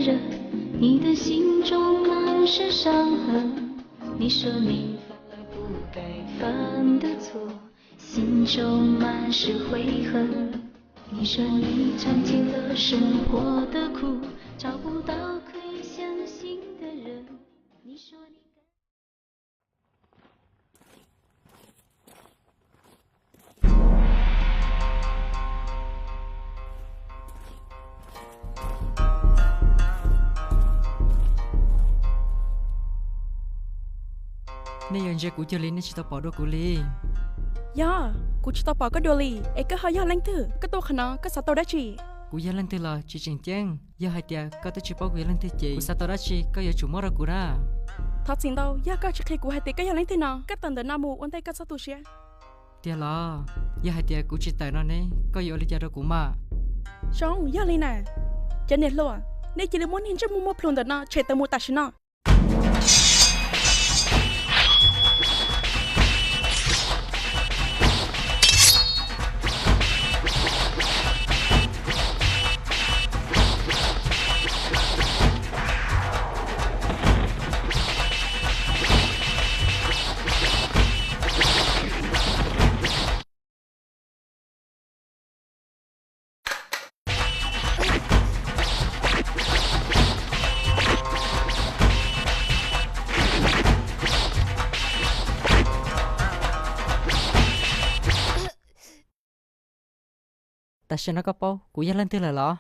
热，你的心中满是伤痕。你说你犯了不该犯的错，心中满是悔恨。你说你尝尽了生活的苦，找不到可以相信的人。你说你。 Nej yuav ntsia kuv cuag li nej tsis tau pom dua kuv li. Yog, kuv tsis tau pom koj dua li, es koj ho yog leej twg? Koj tuaj qhov no koj xav tau dab tsi? Kuv yog leej twg los tsis tseem ceeb, yog hais tias koj twb tsis paub kuv yog leej twg ces kuv xav tau dab tsi koj yuav tsum muab rau kuv na. Thov txim ntau, yog koj tsis qhia kuv hais tias koj yog leej twg no, koj tawm ntawm no mus ua ntej koj txoj tu siab. Tiag los? Yog hais tias kuv tsis tawm no ne, koj yuav ua li cas rau kuv mas? Zoo, yog li na. Cov niam hluas, nej cia li muab niag ntsej muag muaj plhus ntawm no tshem tawm mus tam sim no. Tam sim no koj paub kuv yog leej twg lawm los?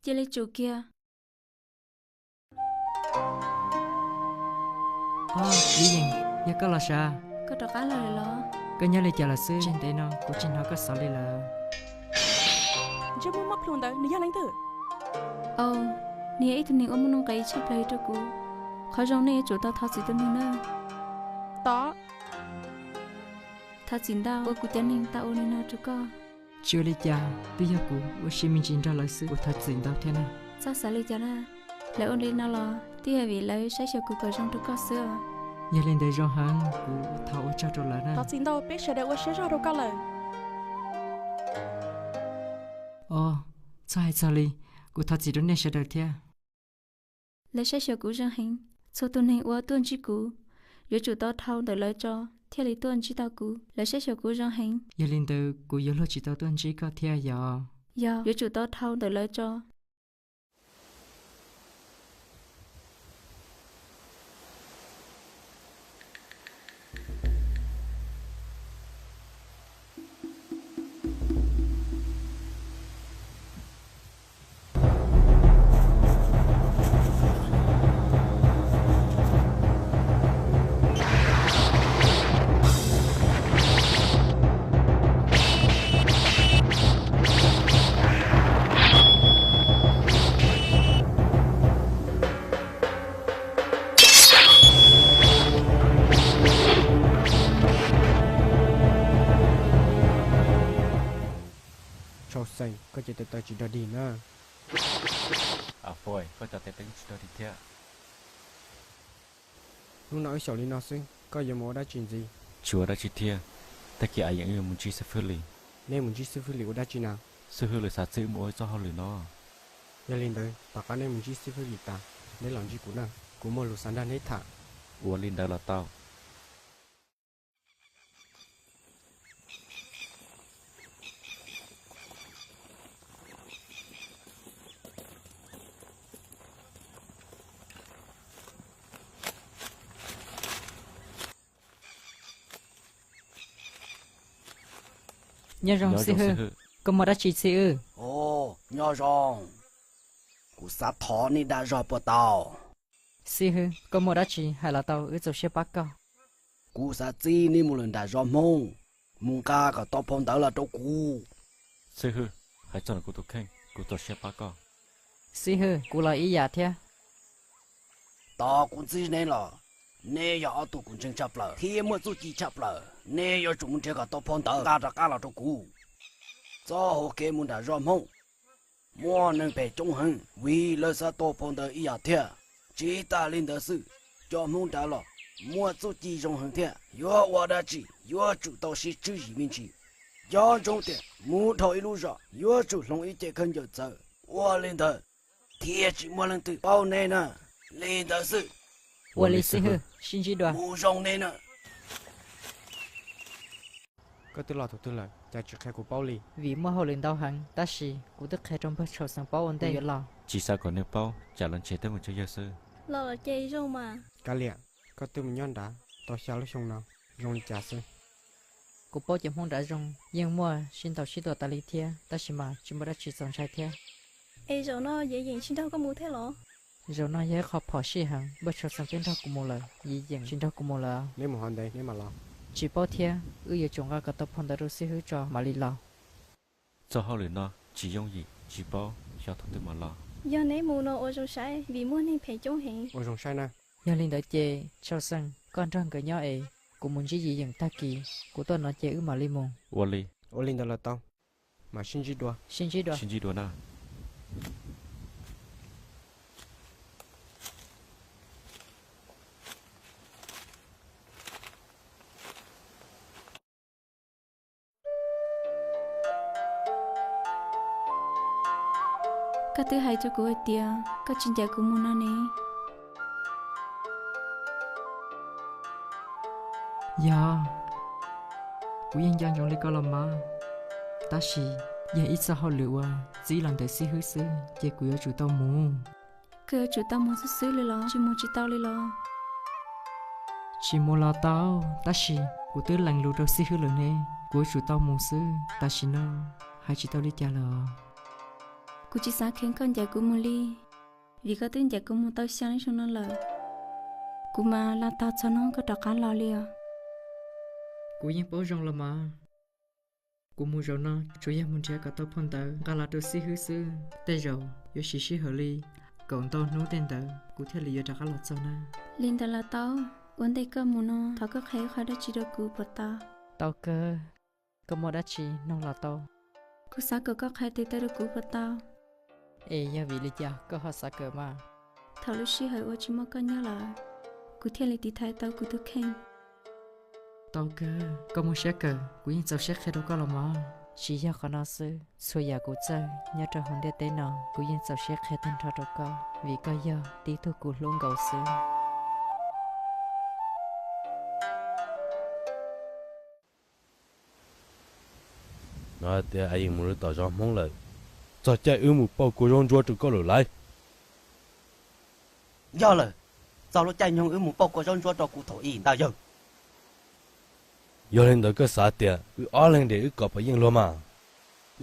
Cia li tsum kiag. Ob, Vib Yees, yog koj los sav? Koj rov qab los lawm los? Koj nyob li cas lawm xwb? Tsis ntev no kuv tsis hnov koj xov li lawm. Ntsej muag muaj plhus ntawd nws yog leej twg? Au, nws yog ib tug neeg uas muaj nuj nqis tshaj plaws rau kuv. Qhov zoo nej yuav tsum tau thov txim tus neeg na. Tod. Thov txim ntau uas kuv cov neeg tau ua li no rau koj. Tsis ua li cas, twb yog kuv ua siab me ntsis nrog lawv xwb, kuv thov txim ntau thiab na. Txhob xav li cas na, lawv ua li no los twb yog vim lawv saib xyuas kuv kom zoo rau koj xwb os. Yog li ntawd zoo heev, kuv thov ua tsaug rau lawv na. Thov txim ntau, peb sawv daws ua siab zog rau koj lawm. Os, txhob hais txog li, kuv thov txim rau nej sawv daws thiab. Lawv saib xyuas kuv zoo heev, txhua tus neeg uas tuaj ntsib kuv yuav tsum tau dhau ntawm lawv tso thiaj li tuaj ntsib tau kuv. Lawv saib xyuas kuv zoo heev. Yog li ntawd kuv yuav luag tsis tau tuaj ntsib koj thiab yog? Yog, yuav tsum tau dhau ntawm lawv tso. Tshau xeem, koj cov tes taw tsis dog dig na. Afuj, koj cov tes taw tsis dog dig thiab. Hnub no wb xyaum li no xwb, koj yuav mus ua dab tsi ntxiv? Tsis ua dab tsi thiab, tag kis a yeem wb yuav mus ntsib xib fwb Lis. Nej mus ntsib xib fwb Lis ua dab tsi na? Xib fwb Lis xav txib wb mus ua ib txoj hauj lwm no. Yog li ntawd tom qab nej mus ntsib xib fwb Lis tas, neb los ntsib kuv na, kuv muaj lus xav nrog neb tham. Ua li ntawd los tau. Nyob zoo xib hwb, koj muaj dab tsi txib wb? Nyob zoo, kuv xav thov nej dag zog puas tau? Xib hwb, koj muaj dab tsi hais los tau, wb txaus siab pab koj. Kuv xav txib nej mus lawm nram zos Hmoob, mus nqa kom tau phau ntawv los rau kuv. Xib hwb, hais txog kuv tus kheej, kuv txaus siab pab koj. Xib hwb, kuv los ib yam thiab. Tos kuv ntxiv ne los, neb yog ob tug kuv ntseeg tshaj plaws thiab muaj txuj ci tshaj plaws, neb yuav tsum mus nrhiav kom tau phau ntawv nqa rov qab los rau kuv. Txoj hauv kev mus nram zos Hmoob muaj neeg phem coob heev vim lawv xav tua phau ntawv ib yam thiab. Tsis tas li ntawd xwb, cov Hmoob nrad los muaj txuj ci zoo heev thiab. Yuav ua dab tsi yuav tsum tau sib tswv yim me ntsis. Nco ntsoov tias mus dhau ib lub zos yuav tsum hloov ib ce khaub ncaws txawv. Ua li ntawd thiaj tsis muaj leej twg paub neb na. Li ntawd xwb. Ua li xib hwb, sib ntsib dua. Mus zoo neb na. Koj twb los thaum twg lawm cas tsis qhia kuv paub li? Vim muaj hauj lwm ntau heev, tab sis kuv twb qhia rau npawg Tshauv Xeem paub ua ntej yuav los. Tsis xav kom nws paub, tsam los ntshe twb mus tsaug zog xwb. Los los ces zoo mas. Kav liam, koj twb mus nyob nrad tau xya lub xyoo no, zoo li cas xwb? Kuv paub cov Hmoob nrad zoo, yeej muaj sib ntaus sib tua tas li thiab, tab sis mas tsis muaj dab tsi txaus ntshai thiab. Es zaum no Yiv Yeem tsis nrog koj mus thiab los? Zaum no yog ib qho phom sij heev, npawg Tshauv Xeem twb nrog kuv mus lawm, Yiv Yeem tsis nrog kuv mus lawm. Neb mus hov ntev neb mam los. Tsis paub thiab, wb yuav tsum nqa kom tau phau ntawv rau xib hwb tso mam li los. Txoj hauj lwm no tsis yooj yim, tsis paub, xyov thaum twg mam los. Yog neb mus no ua zoo saib vim muaj neeg phem coob heev. Ua zoo saib na. Yog li ntawd ces Tshauv Xeem, koj nrog nkawd nyob es kuv mus ntsib Yiv Yeem tag kis kuv tuaj no ces wb mam li mus. Ua li. Ua li ntawd los tau, mam sib ntsib dua. Sib ntsib dua. Sib ntsib dua na. Koj twb hais rau kuv hais tias koj tsis ncaim kuv mus no ne. Yog, kuv yeej nco ntsoov li koj los mas, tab sis yog ib txoj hauj lwm uas txib los ntawm xib hwb xwb ces kuv yuav tsum tau mus. Koj yuav tsum tau mus xwb xwb li los tsis mus tsis tau li los? Tsis mus los tau, tab sis kuv twb lees lus rau xib hwb lawm ne, kuv yuav tsum tau mus xwb, tam sim no hais tsis tau li cas lawm. Kuv tsis xav kheev koj ncaim kuv mus li, vim koj twb ncaim kuv mus tau xya lub xyoo no lawm. Kuv mas laj tag txhua hnub koj rov qab los li os. Kuv yeej paub zoo los mas. Kuv mus zaum no tsuas yog mus nrhiav kom tau phau ntawv nqa los rau xib hwb xwb, tej zaum yuav siv sij hawm li kaum ntau hnub tej ntawd kuv thiaj li yuav rov qab los txog na. Li ntawd los tau, ua ntej koj mus no thov koj qhia ib qho dab tsi rau kuv puas tau? Tau kawg, koj muaj dab tsi nug los tau. Kuv xav kom koj qhia tes taw rau kuv puas tau? Es yog vim li cas koj ho xav kawm mas? Thaum lub sij hawm uas tsis muaj koj nyob lawm, kuv thiaj li tiv thaiv tau kuv tus kheej. Tau kawg, koj muaj siab kawm, kuv yeej txaus siab qhia rau koj los mas. Tsis yog qhov no xwb, txhua yam kuv txawj nyob rau hauv ntiaj teb no kuv yeej txaus siab qhia tag nrho rau koj, vim koj yog tib tug kuv hlub nkaus xwb. No tias Yiv Yeem mus rau tom zos Hmoob lawm, txog caij wb mus pauj kua zaub ntsuab rau koj lawm lauj. Yog lawm, txog lub caij nyoog wb mus pauj kua zaub ntsuab rau kuv thaum ub ntag yawg. Yog li ntawd koj xav tias wb ob leeg nrog wb kom pov yeej luag mas?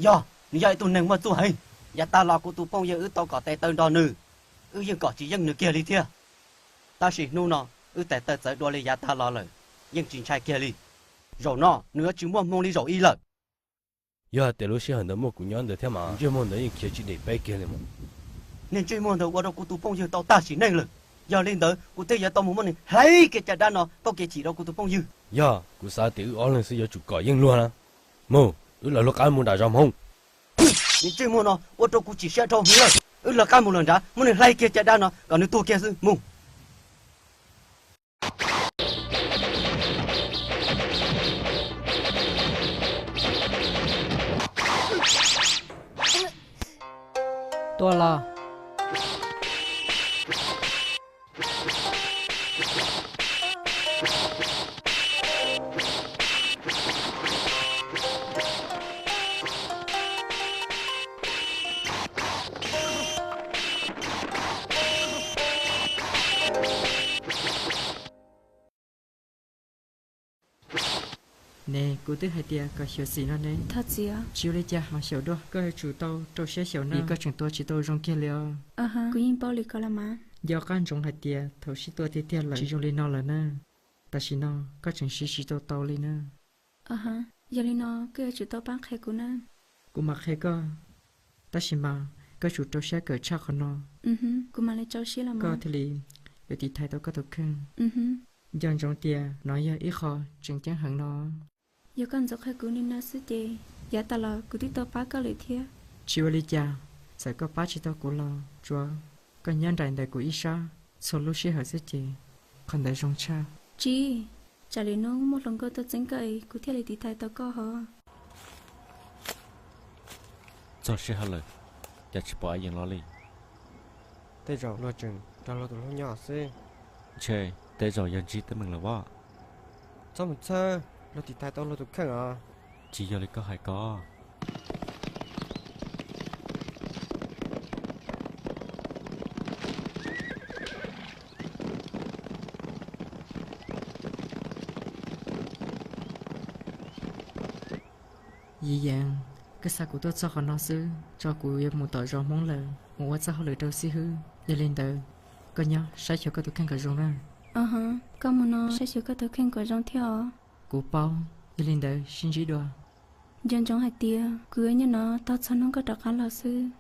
Yog, nws yog ib tug neeg muaj txuj heev. Yav tag los kuv tus phooj ywg wb tau kom tes taw nrog nws, wb yeej kom tsis yeej nws kiag li thiab. Tab sis hnub no wb tes taw txawv dua li yav tag los lawm, yeej tsis ntshai kiag li. Zaum no nws yuav tsis muaj hmoo li zaum ub lawm. Yog hais tias lub sij hawm ntawd muaj kuv nyob ntawd thiab mas ntsej muag ntawd yeej khiav tsis deb peb kiag li mas. Niag ntsej muag ntawd ua rau kuv tus phooj ywg tau tag sim neej lawm. Yog li ntawd kuv thiaj yuav tau mus muab nws hlais kiag caj dab no pauj kev chim rau kuv tus phooj ywg. Yog, kuv xav tias wb ob leeg xwb yuav tsum kom yeej luag na. Mus, wb lawv lub qab mus nram zos Hmoob. Niag ntsej muag no ua rau kuv chim siab dhau heev lawm. Wb lawv qab mus lawm nrad, muab nws hlais kiag caj dab no kom nws tuag kiag xwb mus. Tuaj los. Ne, kuv twb hais tias kom xyuam xim no ne. Thov txim. Tsis ua li cas, mas xyaum dua, koj yuav tsum tau rau siab xyaum no, koj tseem tua tsis tau zoo kiag li os. Kuv yeej paub li ko los mas. Nco qab ntsoov hais tias thaum sib tua tiag tiag lawm tsis zoo li no lawm na. Tam sim no koj tseem siv tsis tau tau li na. Yog li no koj yuav tsum tau pab qhia kuv na. Kuv mam qhia koj, tab sis mas koj tsum rau siab kawm tshaj qhov no. Kuv mam li rau siab los mas. Koj thiaj li yuav tiv thaiv tau koj tus kheej. Nco ntsoov tias no yog ib qho tseem ceeb heev no. Yog koj ntxeev qhia kuv li no xwb ces yav tas los kuv twb tau pab koj lawm thiab. Tsis ua li cas, txawm koj pab tsis tau kuv los tsuav koj nyob nraim ntawm kuv ib sab txhua lub sij hawm xwb ces qhov ntawd zoo tshaj. Tsis, tsam lwm hnub muaj hluas nkauj tuaj txeeb koj es kuv thiaj li tiv thaiv tau koj hos. Txog sij hawm lawm, cas tsis pom Ab Yees los li? Tej zaum luag tseem nrog luag tus hlub nyob xwb. Ntshe tej zaum yog ntsib teeb meem lawm os. Txhob mus txhawj, luag tiv thaiv tau luag tus kheej os. Tsis yog li koj hais ko. Yim Yees, koj xa kuv tuaj txog qhov no xwb, tso kuv yuav mus tom zos Hmoob lawm, mus ua txoj hauj lwm rau xib hwb. Yog li ntawd, koj nyob saib xyuas koj tus kheej kom zoo na. Koj mus no saib xyuas koj tus kheej kom zoo thiab os. Kuv paub, yog li ntawd sib ntsib dua. Nco ntsoov hais tias kuv yuav nyob no tos txog hnub koj rov qab los xwb.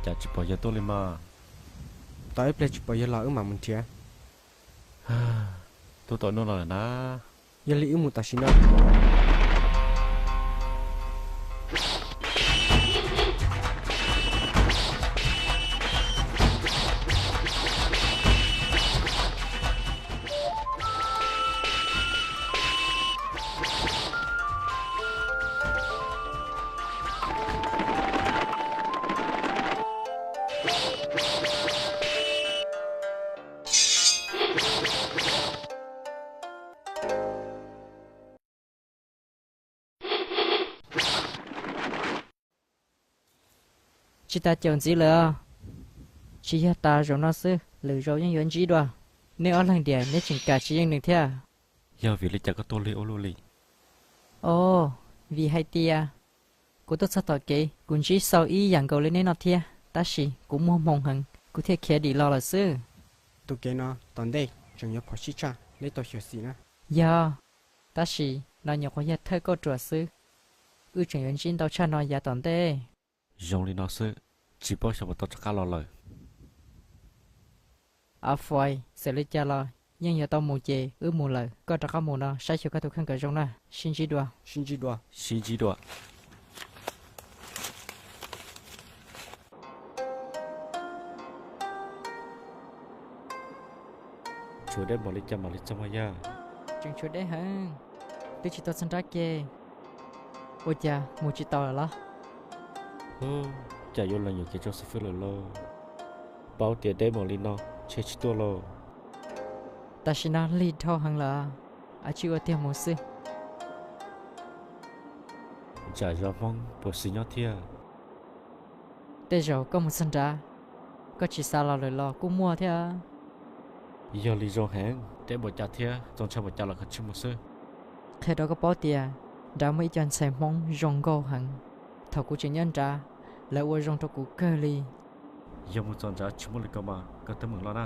Cas tsis pom yawg tuaj li mas. Tos ib pliag tsis pom yawg los wb mam mus nrhiav. Twb tau hnub no lawm na. Yog li wb mus tam sim no. Tsis tas caum ntxiv lawm os. Tsis yog tas zaum no xwb, lwm zaus yeej yuav ntsib dua. Neb ob leeg diam neb tseem kam tsis yeej nws thiab. Yog vim li cas koj tuaj lig ua luaj li? Os, vim hais tias kuv tuaj txog tom kev kuv ntsib xau ib yam nkaus li neb no thiab, tab sis kuv muaj hmoo heev kuv thiaj khiav dim los lawm xwb. Tus kev no tom ntej tseem yuav phom sij tshaj, neb tau xyuam xim na. Yog, tab sis no nyuam qhuav yog thawj kauj ruam xwb, wb tseem yuav ntsib ntau tshaj no yav tom ntej. Zoo li no xwb, tsis paub xyov puas tau rov qab los lawm. Av fais, txawm li cas los yeej yuav tau mus ces wb mus lawm, koj rov qab mus no saib xyuas koj tus kheej kom zoo na, sib ntsib dua. Sib ntsib dua. Sib ntsib dua. Tshuav deb npaum li cas mam li txog mas yawg? Tseem tshuav deb heev, twb tsis tau txog nrab ke. Ua cas mus tsis tau lawm los? Hu, cas yuav lees yuam kev tso xib fwb lawm lauj? Paub tias deb npaum li no ntshe tsis tuaj lauj. Tam sim no lig dhau heev lawm, tsij ua tiag mus xwb. Ntsam zos Hmoob puas xis nyob thiab? Tej zaum koj mus txog nrad, koj tsis xav los lawm los kuj muaj thiab. Yog li zoo heev, deb npaum cas thiab txaus ntshai npaum cas los koj tsij mus xwb. Qhia rau koj paub tias nrad muaj ib co ntxhais Hmoob zoo nkauj heev. Thaum kuv tseem nyob nrad, lawv ua zoo rau kuv kawg li. Yog mus txog nrad tsis muaj li ko mas koj teeb meem loj na.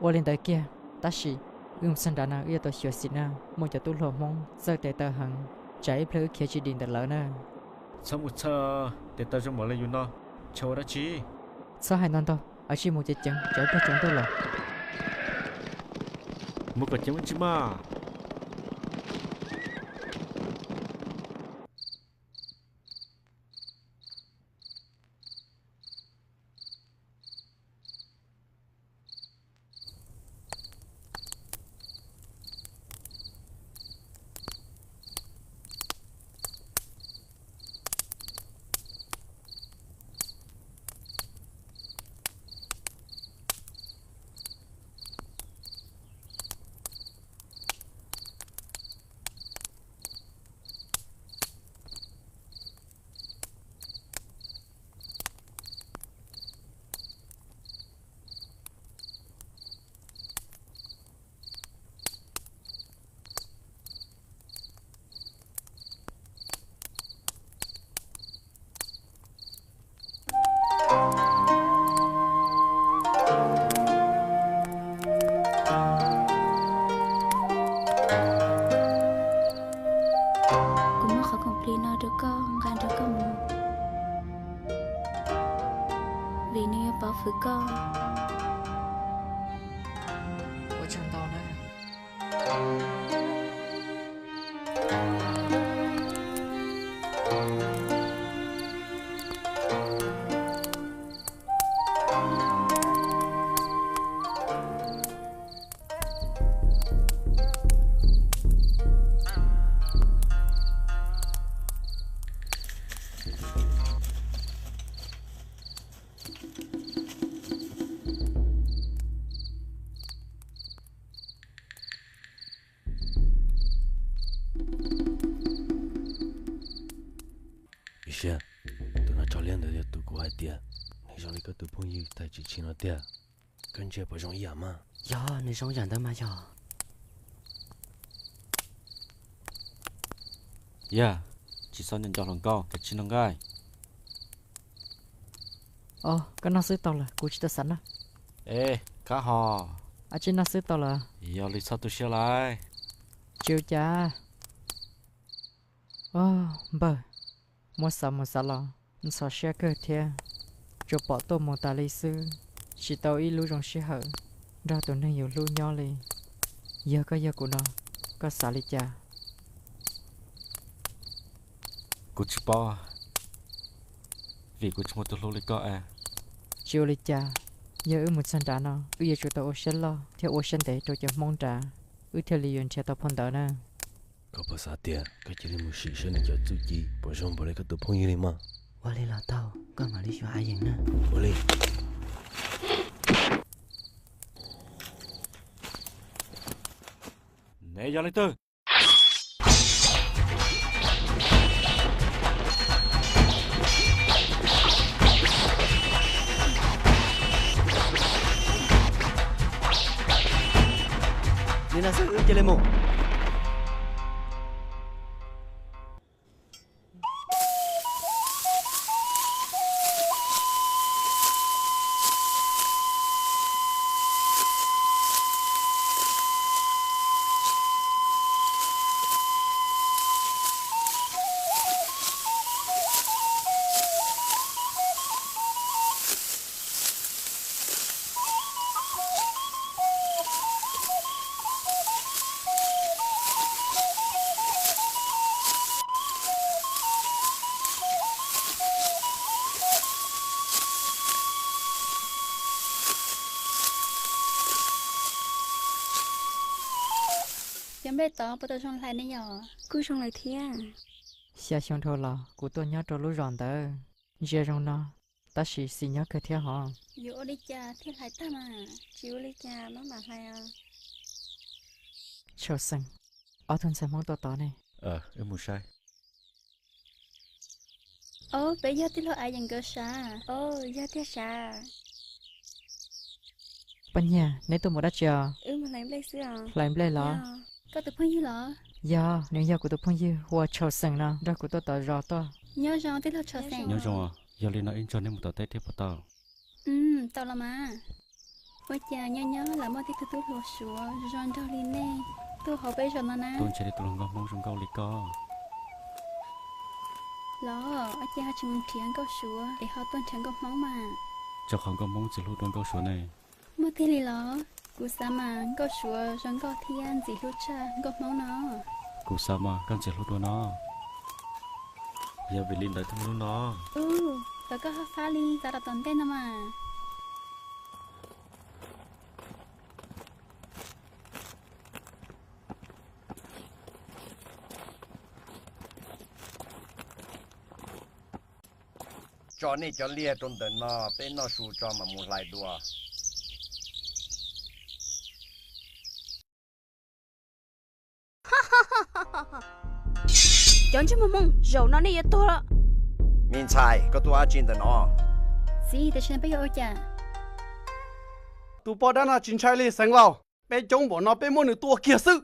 Ua li ntawd kiag, tab sis wb mus txog nrad no wb yuav tau xyuam xim na, muaj cov tub hluas Hmoob txawj tes taw heev, tsam ib pliag wb khiav tsis dim ntawm lawv na. Txhob mus txhawj, tes taw zoo npaum li yus no, ntshaw ua dab tsi? Txhob hais ntau ntau, tsij mus ceev ceev tsam ib pliag tsaus ntuj lawm. Mus kom ceev ua ntsis mas. Pw koj. Ua tsaug ntau na. Ib siab, tus no tso liab ntawd yog tus kuv hais tias nws zoo li koj tus phooj ywg tag tsis tshis no tiag. Koj ntsia puas zoo ib yam mas? Yog, nws zoo yam ntawd mas yog. Yog, tsis txhob nco nco hluas nkauj, kav tsij noj nqaij. Os, koj noj xwb tau lawm, kuv tsis tau xav noj. Es, kab ho. Ab, tsis noj xwb tau lawm. Yog li txhob tu siab lawm. Tsis ua cas. Os, npawg, muab xav mus xav los ntxhov siab kawg thiab. Tsuas pom tuaj mus tas li xwb, tsis tau ib lub zoo sij hawm nrog tus neeg yus hlub nyob li. Yog koj yog kuv no, koj xav li cas? Kuv tsis paub, vim kuv tsis muaj tus hlub li koj. Tsis ua li cas, yog wb mus txog nrad no, wb yuav tsum tau ua siab loj thiab ua siab ntev rau cov Hmoob nrad, wb thiaj li yuav nrhiav tau phau ntawv na. Koj puas xav tias koj cia li mus sim saib nws cov txuj ci puas zoo npaum li koj tus phooj ywg li mog? Ua li los tau, koj mam li xyuas a yees na. Ua li. Neb yog leej twg? Li no xwb wb cia li mus. Cov nplej tod puas tau zoo hlais ne yom? Kuj zoo lawm thiab. Xya xyoo dhau los kuv tuaj nyob rau lub zos ntawd, ntsia zoo no, tab sis xis nyob kawg thiab hov. Yuav ua li cas thiaj hlais tag mas? Tsis ua li cas, maj mam hlais os. Tshau xeem, ob tug ntxhais Hmoob tuaj tod ne. Wb mus saib. Ob, peb yog tij laug Aiv Yees nkawd sav? Ob, yog tiag sav. Poj niam, neb tuaj mus dab tsi os? Wb mus hlais nplej xwb os. Hlais nplej los? Koj tus phooj ywg los? Yog, nws yog kuv tus phooj ywg hu ua Tshau Xeem no, nrog kuv tuaj tom zos tuaj. Nyob zoo tij laug Tshau Xeem. Nyob zoo, yog li no wb nrog neb mus tom teb thiab puas tau? Tau los mas. Ua cas nyob nyob lam muaj tib tug tub hluas Suav zoo nraug li nej tuaj hauv peb zos no na? Tuaj nrhiav li tus hluas nkauj Hmoob zoo nkauj li koj. Los ua cas ho tsis mus nrhiav nkauj Suav es ho tuaj nrhiav nkauj Hmoob mas? Rau qhov nkauj Hmoob ntxim hlub dua nkauj Suav ne. Muaj tiag li los? Kuv xav mas nkauj Suav zoo nkauj thiab ntxim hlub tshaj nkauj Hmoob no. Kuv xav mas koj ntxim hlub dua no. Yog vim li ntawd thiaj muaj hnub no. Ub, tau koj haj fab li xav rau tom ntej no mas. Tso nej cov liaj rau ntawm no, peb noj su tso mam mus hlais dua. Cov ntsej muag Hmoob, zaum no nej yuav tuag lawm. Me ntxhais, koj tuaj ua dab tsi ntawm no? Txiv, tam sim no peb yuav ua cas? Tus poj dab no tsis ntshai li Xeev Laus, peb coob npaum no peb muab nws tua kiag xwb.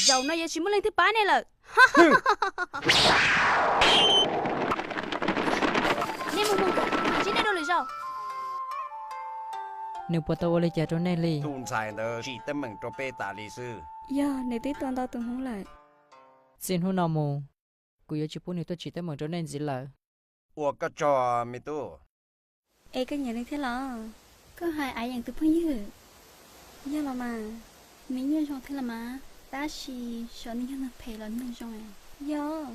Zaum no yuav tsis muaj leej twg pab nej lawm. Nej mus mus, mam ntsib nej dua lwm zaus. Nws puas tau ua li cas rau nej li? Tus ntxhais ntawd tsim teeb meem rau peb tas li xwb. Yog, nws twb tua ntau tus Hmoob lawm. Txij hnub no mus, kuv yuav tsis pub nws tuaj tsim teeb meem rau nej ntxiv lawm. Ua koj tsaug me tub. Es koj nyiam nws thiab los? Koj hais Av Yeem tus phooj ywg? Yog los mas, me nyuam zoo thiab los mas, tab sis xyov nws yog neeg phem los neeg zoo. Yog,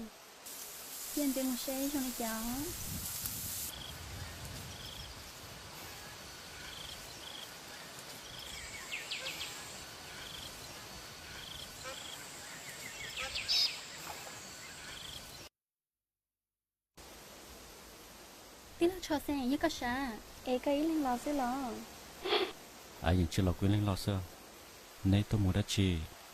cia ntiav mus seb zoo li cas. Tij laug Tsho Xeem, yog koj sav es koj ib leeg los xwb los? Av Yeem, tsis los kuv ib leeg los xwb. Neb tuaj mus dab tsi?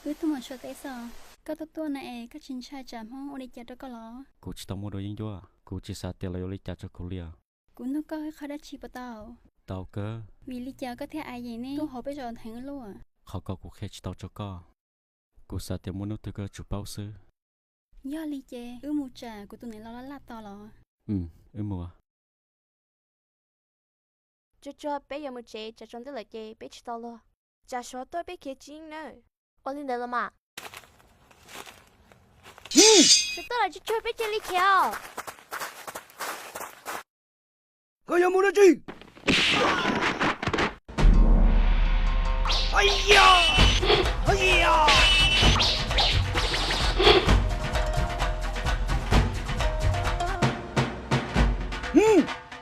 Wb tuaj mus Suav teb xwb. Koj tuaj tuaj no es koj tsis ntshai tsam Hmoob ua li cas rau koj los? Kuv tsis tau muaj dua yeeb ncuab, kuv tsis xav tias lawv yuav ua li cas rau kuv li os. Kuv nug koj ib qho dab tsi puas tau? Tau kawg. Vim li cas koj thiab Av Yeem nej tuaj hauv peb zos heev ua luaj? Qhov ko kuv qhia tsis tau rau koj. Kuv xav tias muaj hnub twg koj yuav tsum paub xwb. Yog li ces wb mus tsam kuv tus niam laus laj laj tos los. Wb mus. Tsuag tsuag peb yuav mus tsev, tsam tsaus ntuj lawm ces peb tsis tau luag. Tsam Suav tuaj peb khiav tsis yeej nawb. Ua li ntawd los mas. Suav tuaj lawm tsuag tsuag peb cia li khiav os. Koj yuav mus dab tsi?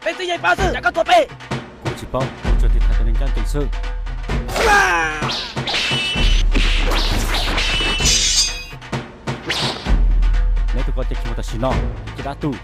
Peb twb yeej paub xwb, cas koj tua peb? Kuv tsis paub, kuv tsuas tiv thaiv tus neeg ncaj ncees xwb. Neb tus ko ces khiav mus tam sim no, cia dab tuj.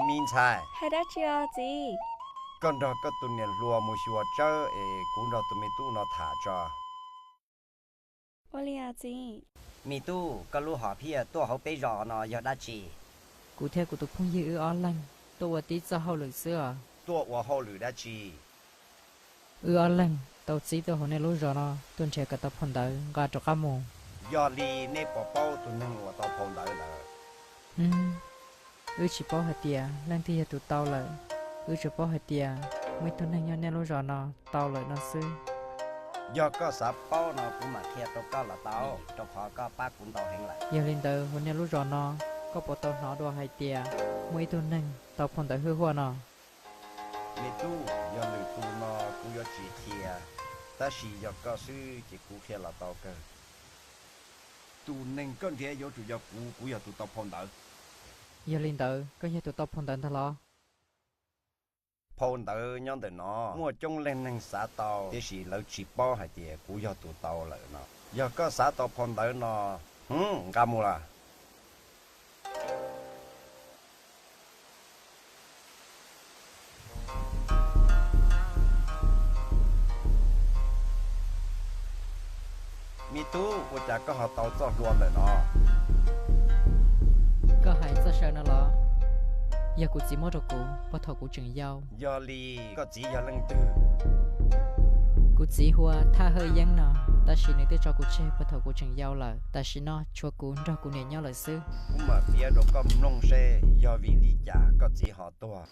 Me ntxhais. Hais dab tsi os txiv? Koj nrog koj tus niam hluas mus xyuas tsawb es kuv nrog tus me tub no tham tso. Ua li os txiv. Me tub, koj lub hom phiaj tuaj hauv peb zos no yog dab tsi? Kuv thiab kuv tus phooj ywg wb ob leeg tuaj ua tib txoj hauj lwm xwb os. Tuaj ua hauj lwm dab tsi? Wb ob leeg tau txib tuaj hauv nej lub zos no tuaj nrhiav kom tau phau ntawv nqa rov qab mus. Yog li nej puas paub tus neeg uas tau phau ntawv ntawd? Wb tsis paub hais tias leej twg yog tus tau lawm, wb tsuas paub hais tias muaj ib tug neeg nyob nej lub zos no tau lawm no xwb. Yog koj xav paub no kuv mam qhia rau koj los tau, rau qhov koj pab kuv ntau heev lawm. Yog li ntawd hauv nej lub zos no, koj puas tau hnov dua hais tias muaj ib tug neeg tau phau ntawv hwj huaj no? Me tub, yog lwm tus no kuv yuav tsis qhia, tab sis yog koj xwb ces kuv qhia los tau kawg. Tus neeg koj nrhiav yuav tsum yog kuv, kuv yog tus tau phau ntawv. Yog li ntawd koj yog tus tau phau ntawv ntag los? Phau ntawv nyob ntawm no, muaj coob leej neeg xav tau, tiam sis lawv tsis paub hais tias kuv yog tus tau lawm no. Yog koj xav tau phau ntawv no, nqa mus lawm. Me tub, ua cas koj ho tau txoj hlua ntawm no? Koj hais txoj saw no los? Yog kuv txiv muab rau kuv puag thaum kuv tseem yau. Yog li koj txiv yog leej twg? Kuv txiv hu ua Thaj Hawj Yeeb no, tab sis nws twb tso kuv tseg puag thaum kuv tseem yau lawm. Tam sim no tshuav kuv nrog kuv niam nyob lawm xwb. Kuv mam piav rau koj mloog seb yog vim li cas koj txiv ho tuag.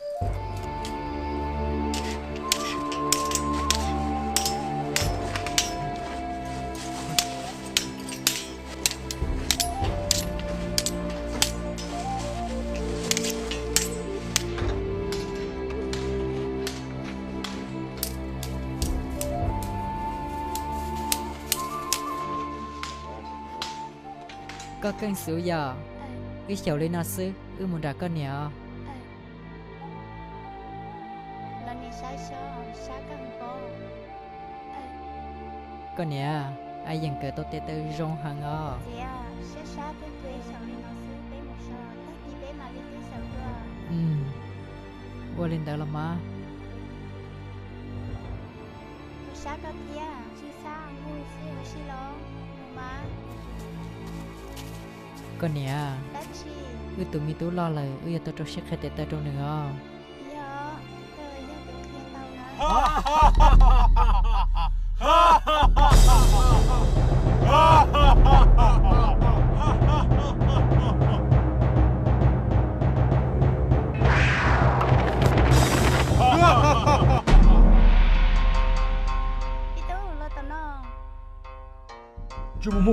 Koj keej xwb yog? Ib xyoos li no xwb wb mus nram koj niam os. Koj niam, Av Yeem kawm tau tes taw zoo heev os. Ua li ntawd los mas. Koj niam, wb tus me tub loj lawm, wb yuav tau rau siab qhia tes taw rau nws os. Yog, koj yog tus qhia tau na.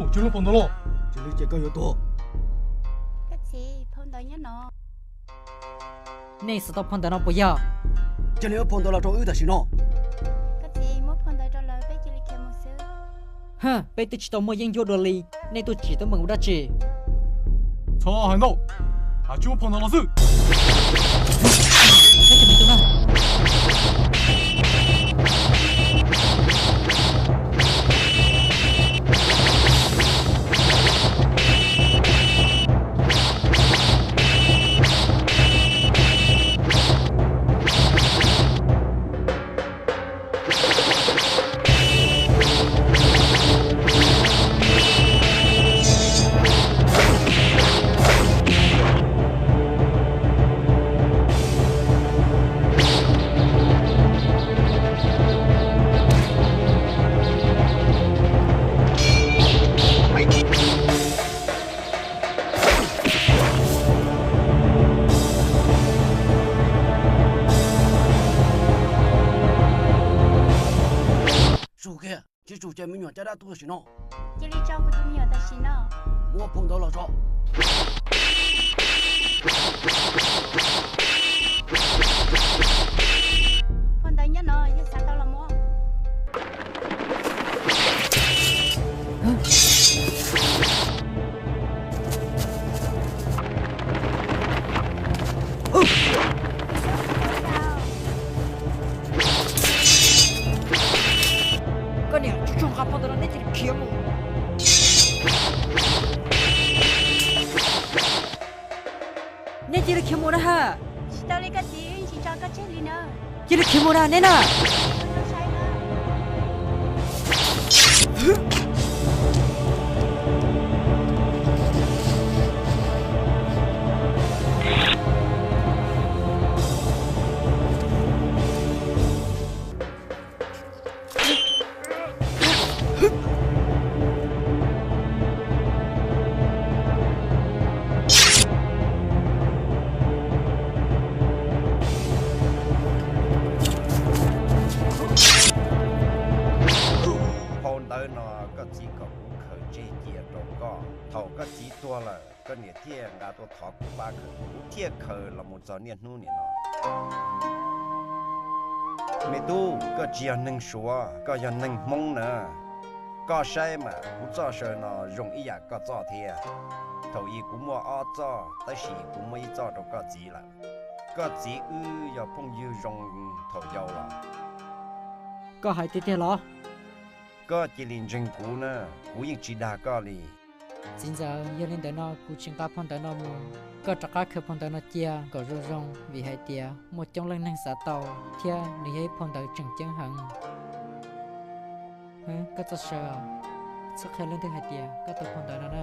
Ua cas lub phau ntawv los? Cia li ces koj yuav tuag. Koj txiv, phau ntawv nyob no. Nej xav tau phau ntawv no puas yog? Cia li muab phau ntawv los rau wb tam sim no. Koj txiv, muab phau ntawv rau lawv, peb cia li khiav mus xwb. Peb twb tsis tau muaj yeeb ncuab dua li, nej tuaj tsim teeb meem ua dab tsi? Txhob hais ntau, hais tsis muab phau ntawv los xwb. Tsum kiag, tsis tsum ces me nyuam caj dab tuag tam sim no. Cia li tso kuv tus me nyuam tam sim no. Muab phau ntawv los tso. Phau ntawv nyob no, yog xav tau los muab. Koj niam, tsis txhob nqa phau ntawv no, nej cia li khiav mus. Nej cia li khiav mus na ha. Tsis tau li koj txiv, wb tsis tso koj tseg li na. Cia li khiav mus na neb na. Phau ntawv no koj txiv kom kuv khaws tseg cia rau koj. Thaum koj txiv tuag lawm, koj niam thiaj nqa tuaj thov kuv pab khaws, kuv thiaj khaws los mus txog niaj hnub niam no. Me tub, koj tsis yog neeg Suav, koj yog neeg Hmoob na. Koj saib mas, kuv txoj saw no zoo ib yam koj txoj thiab. Thaum ub kuv muaj ob txoj, tab sis kuv muab ib txoj rau koj txiv lawm. Koj txiv wb yog phooj ywg zoo thaum yau los. Koj hais tiag tiag los? Koj cia li ntseeg kuv na, kuv yeej tsis dag koj li. Txiv ntxawm, yog li ntawd no kuv tsis nqa phau ntawv no mus. Koj rov qab khaws phau ntawv no cia kom zoo zoo, vim hais tias muaj coob leej neeg xav tau, thiab nws yog ib phau ntawv tseem ceeb heev. Koj txoj saw, txhob qhia leej twg hais tias koj tau phau ntawv no na.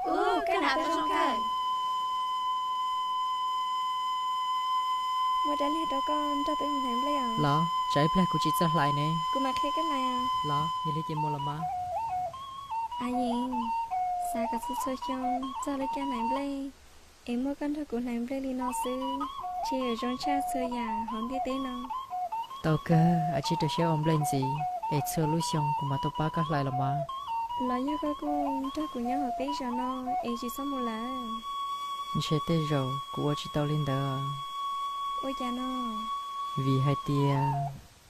Ub, koj hnav tau zoo kawg. Muab dab liag rau koj nrog peb mus hlais nplej os. Los, tsam ib pliag kuv tsis txawj hlais ne. Kuv mam qhia koj hlais os. Los, yog li ces mus los mas. A Yees, xav kom txhua txhua xyoo txog lub caij hlais nplej es muaj koj nrog kuv hlais nplej li no xwb, ces yuav zoo tshaj txhua yam hauv ntiaj teb no. Tau kawg, a tsib rau siab ua nplej ntxiv, es txhua lub xyoo kuv mam tau pab koj hlais los mas. Los yog koj kuj nrog kuv nyob hauv peb zos no es tsis txhob mus lawm? Ntshe tej zaum kuv ua tsis tau li ntawd. Ua cas no? Vim hais tias,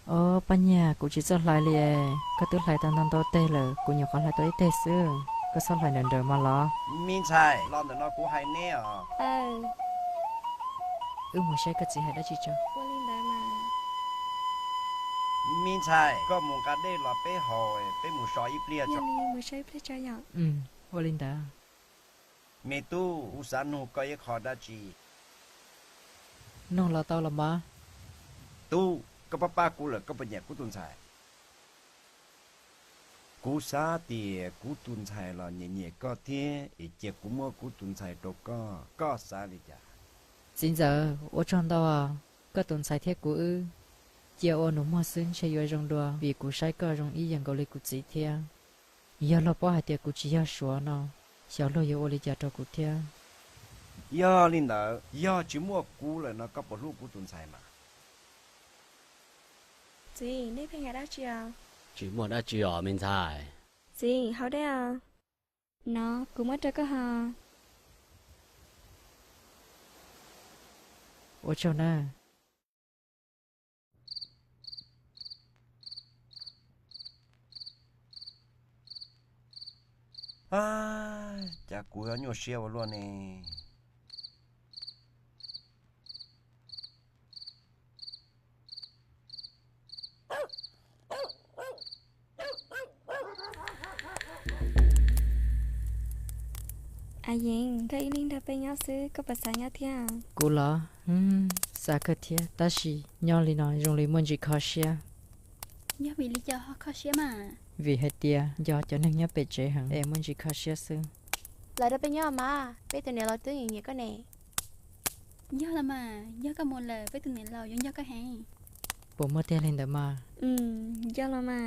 ob, Paj Nyiag, kuv tsis txawj hlais li es, koj twb hlais tau ntau ntau teg lawm, kuv nyuam qhuav hlais tau ib teg xwb, koj txhob hlais nrawm nrawm mas los. Me ntxhais, los ntawm no kuv hais neb os. Wb mus saib koj txiv hais dab tsi tso. Ua li ntawd mas. Me ntxhais, koj mus nqa dej los peb haus, peb mus so ib pliag tso. Mus so ib pliag tso yom. Ua li ntawd. Me tub, kuv xav nug koj ib qho dab tsi. Nug los tau los mas. Tub, koj pab pab kuv lawm koj puas nyiam kuv tus ntxhais? Kuv xav tias kuv tus ntxhais los nyiam nyiam koj thiab, es cia kuv muab kuv tus ntxhais rau koj, koj xav li cas? Txiv ntxawm, ua tsaug ntau, koj tus ntxhais thiab kuv wb cia ua nus muag xwb ntshe yuav zoo dua, vim kuv saib koj zoo ib yam nkaus li kuv txiv thiab. Yog luag paub hais tias kuv tsis yog Suav no, xyov luag yuav ua li cas rau kuv thiab. Yog li ntawd, yog tsis muaj kuv lawm no koj puas hlub kuv tus ntxhais mas? Txiv, nej pheej hais dab tsi os? Tsis muaj dab tsi os me ntxhais. Txiv, haus dej os. No, kuv muab rau koj haus. Ua tsaug na. Cas kuv yuav nyuaj siab ua luaj ne. A Yeev, koj ib leeg nrog peb nyob xwb, koj puas xav nyob thiab? Kuv los xav kawg thiab, tab sis nyob li no zoo li muaj ntsis kho siab. Yog vim li cas ho kho siab mas? Vim hais tias nco cov neeg nyob pem tsev heev es muaj ntsis kho siab xwb. Los rau peb nyob mas, peb tus niam laus twb nyiam nyiam koj ne. Yog los mas, yog koj mus lawm peb tus niam laus yuav nco koj heev. Puas muaj tiag li ntawd mas? Yog los mas.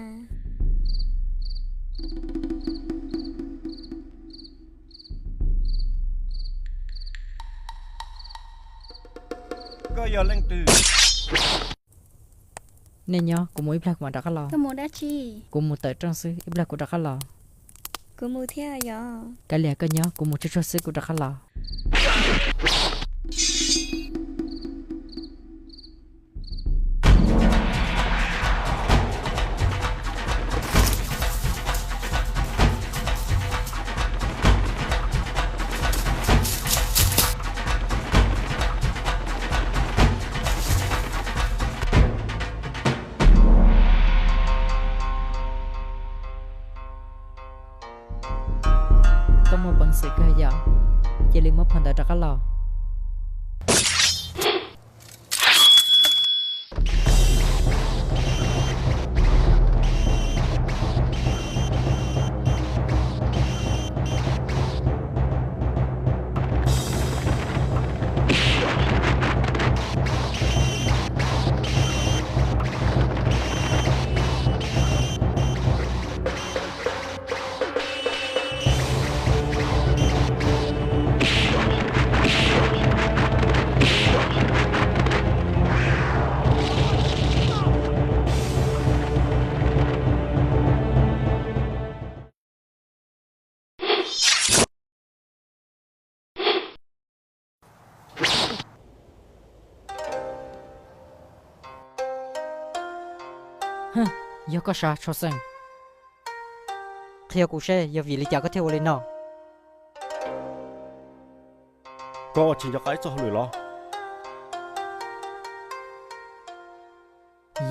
Koj yog leej twg? Nej nyob, kuv mus ib pliag kuv mam rov qab los. Koj mus dab tsi? Kuv mus tawm rooj xwb, ib pliag kuv rov qab los. Kuv mus thiab yog. Kav liam, koj nyob, kuv mus tsuag tsuag xwb kuv rov qab los. Koj muaj peev xwm kawg yom, cia li muab phau ntawv rov qab los. Yog koj sav, Tshua Xeem, qhia kuv seb yog vim li cas koj thiaj ua li no. Koj tsis nco qab ib txoj hauj lwm los?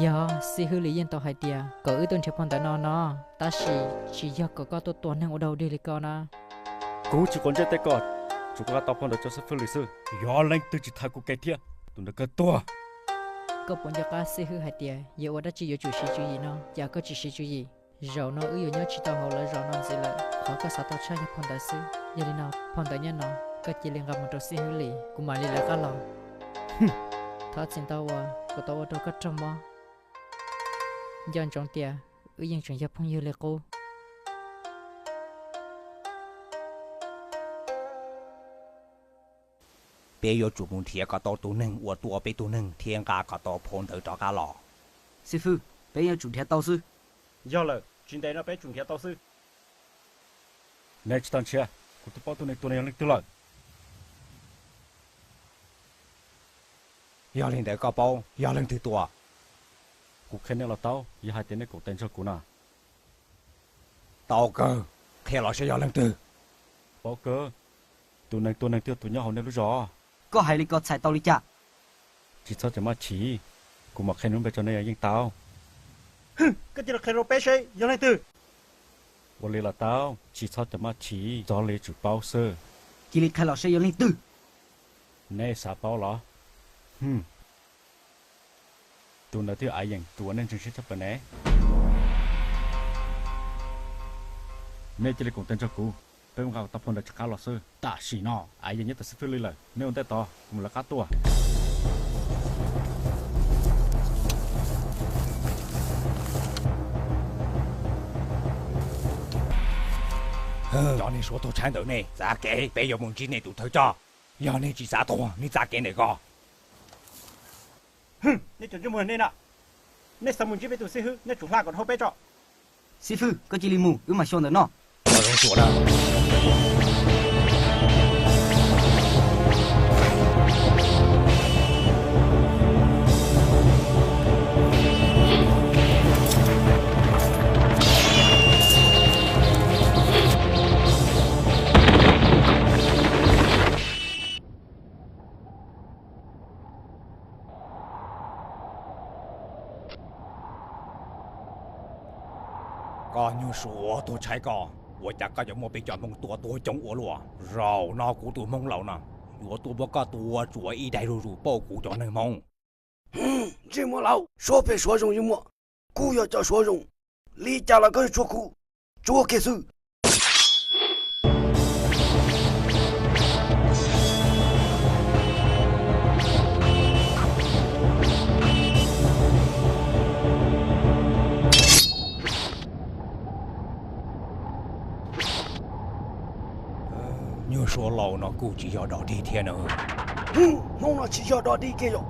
Yog, xib hwb Lis yeej tau hais tias kom wb tuaj nrhiav phau ntawv no no, tab sis tsis yog kom koj tuaj tua neeg ua dog dig li koj na. Kuv tsis quav ntsej tej ko, tsuas kom koj tau phau ntawv cov xib fwb Lis xwb. Yog leej twg tsis thaiv kuv kev thiab, tus ntawd kawg tuag. Koj puas nco qab xib hwb hais tias yog ua dab tsi yuav tsum siv tswv yim no, cas koj tsis siv tswv yim? Zaum no wb yuav nyob tsis tau hauv lawv zos no ntxiv lawm. Qhov koj xav tau tshaj yog phau ntawv xwb. Yog li no, phau ntawv nyob no, koj cia li nqa mus rau xib hwb Lis, kuv mam li lawv qab los. Thov txim ntau uas kuv tau ua rau koj raug mob. Nco ntsoov tias wb yeej tseem yog phooj ywg li qub. Peb yuav tsum mus nrhiav kom tau tus neeg uas tua peb tug neeg thiab nqa kom tau phau ntawv rov qab los. Xib fwb, peb yuav tsum nrhiav tau xwb. Yog lawm, tsis ntev no peb tsum nrhiav tau xwb. Nej tsis tau nrhiav, kuv twb paub tus neeg tua no yog leej twg lawm. Yog li ntawd koj paub yog leej twg tua? Kuv qhia nej los tau, yog hais tias nej koom tes nrog kuv na. Tau kawg, qhia los saib yog leej twg. Paub kawg, tus neeg tua neeg twb yog tus nyob hauv nej lub zos. Koj hais li ko txhais tau li cas? Tsis txhob cov maj chim, kuv mam qhia nws lub npe rau nej yeej tau. Koj cia li qhia rau peb seb yog leej twg. Ua li los tau, tsis txhob cov maj chim, txog li tsum paub xwb. Cia li qhia los seb yog leej twg. Nej xav paub los? Tus ntawd twb yog Av Yees tus uas nej ntseeg siab tshaj plaws ne. Nej cia li koom tes nrog kuv, peb mus nqa kom tau phau ntawv rov qab los xwb. Tam sim no Av Yees nyob tom xib fwb Lis lawm, nej ua ntej tos kuv mus lawv qab tuaj. Cov neeg suav tuag tshaib ntawm nej txav kev, peb yuav mus ntsib nej tus thawj coj. Yog nej tsis xav tuag, nej txav kev ntawm ko. Nej cov ntsej muag nej na, Nej xav mus ntsib peb tus xib hwb, nej tsum hla kom dhau peb tso. Xib hwb, koj cia li mus, wb mam xyuas ntawm no. Koj nyuag suav tuag tshaib koj, ua cas koj yuav muaj peb cov hmoob tua tuag coob ua luaj? Zaum no kuv tus hmoob laus no yuav tuaj muab koj tua tsuav ib daim zuj zus pauj kuv cov neeg hmoob. Ntsej muag laus, suav phem suav zoo yeej muaj, kuv yog cov suav zoo, li cas los koj yuav tshuav kuv, tshuav kiag xwb. Nyuag suav laus no kuj tsis yog dog dig thiab na. Hmoob no tsis yog dog dig kiag yom.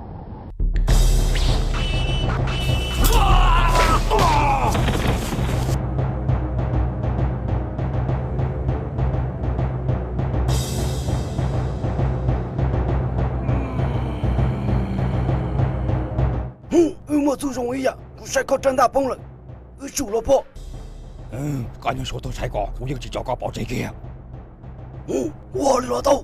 Wb muaj txuj zoo ib yam, kuv saib koj rab ntaj poob lawm, wb tsum los pom. Koj nyuag suav tuag tshaib ko, kuv yeej tsis tso koj pov tseg kiag. Ua li los tau.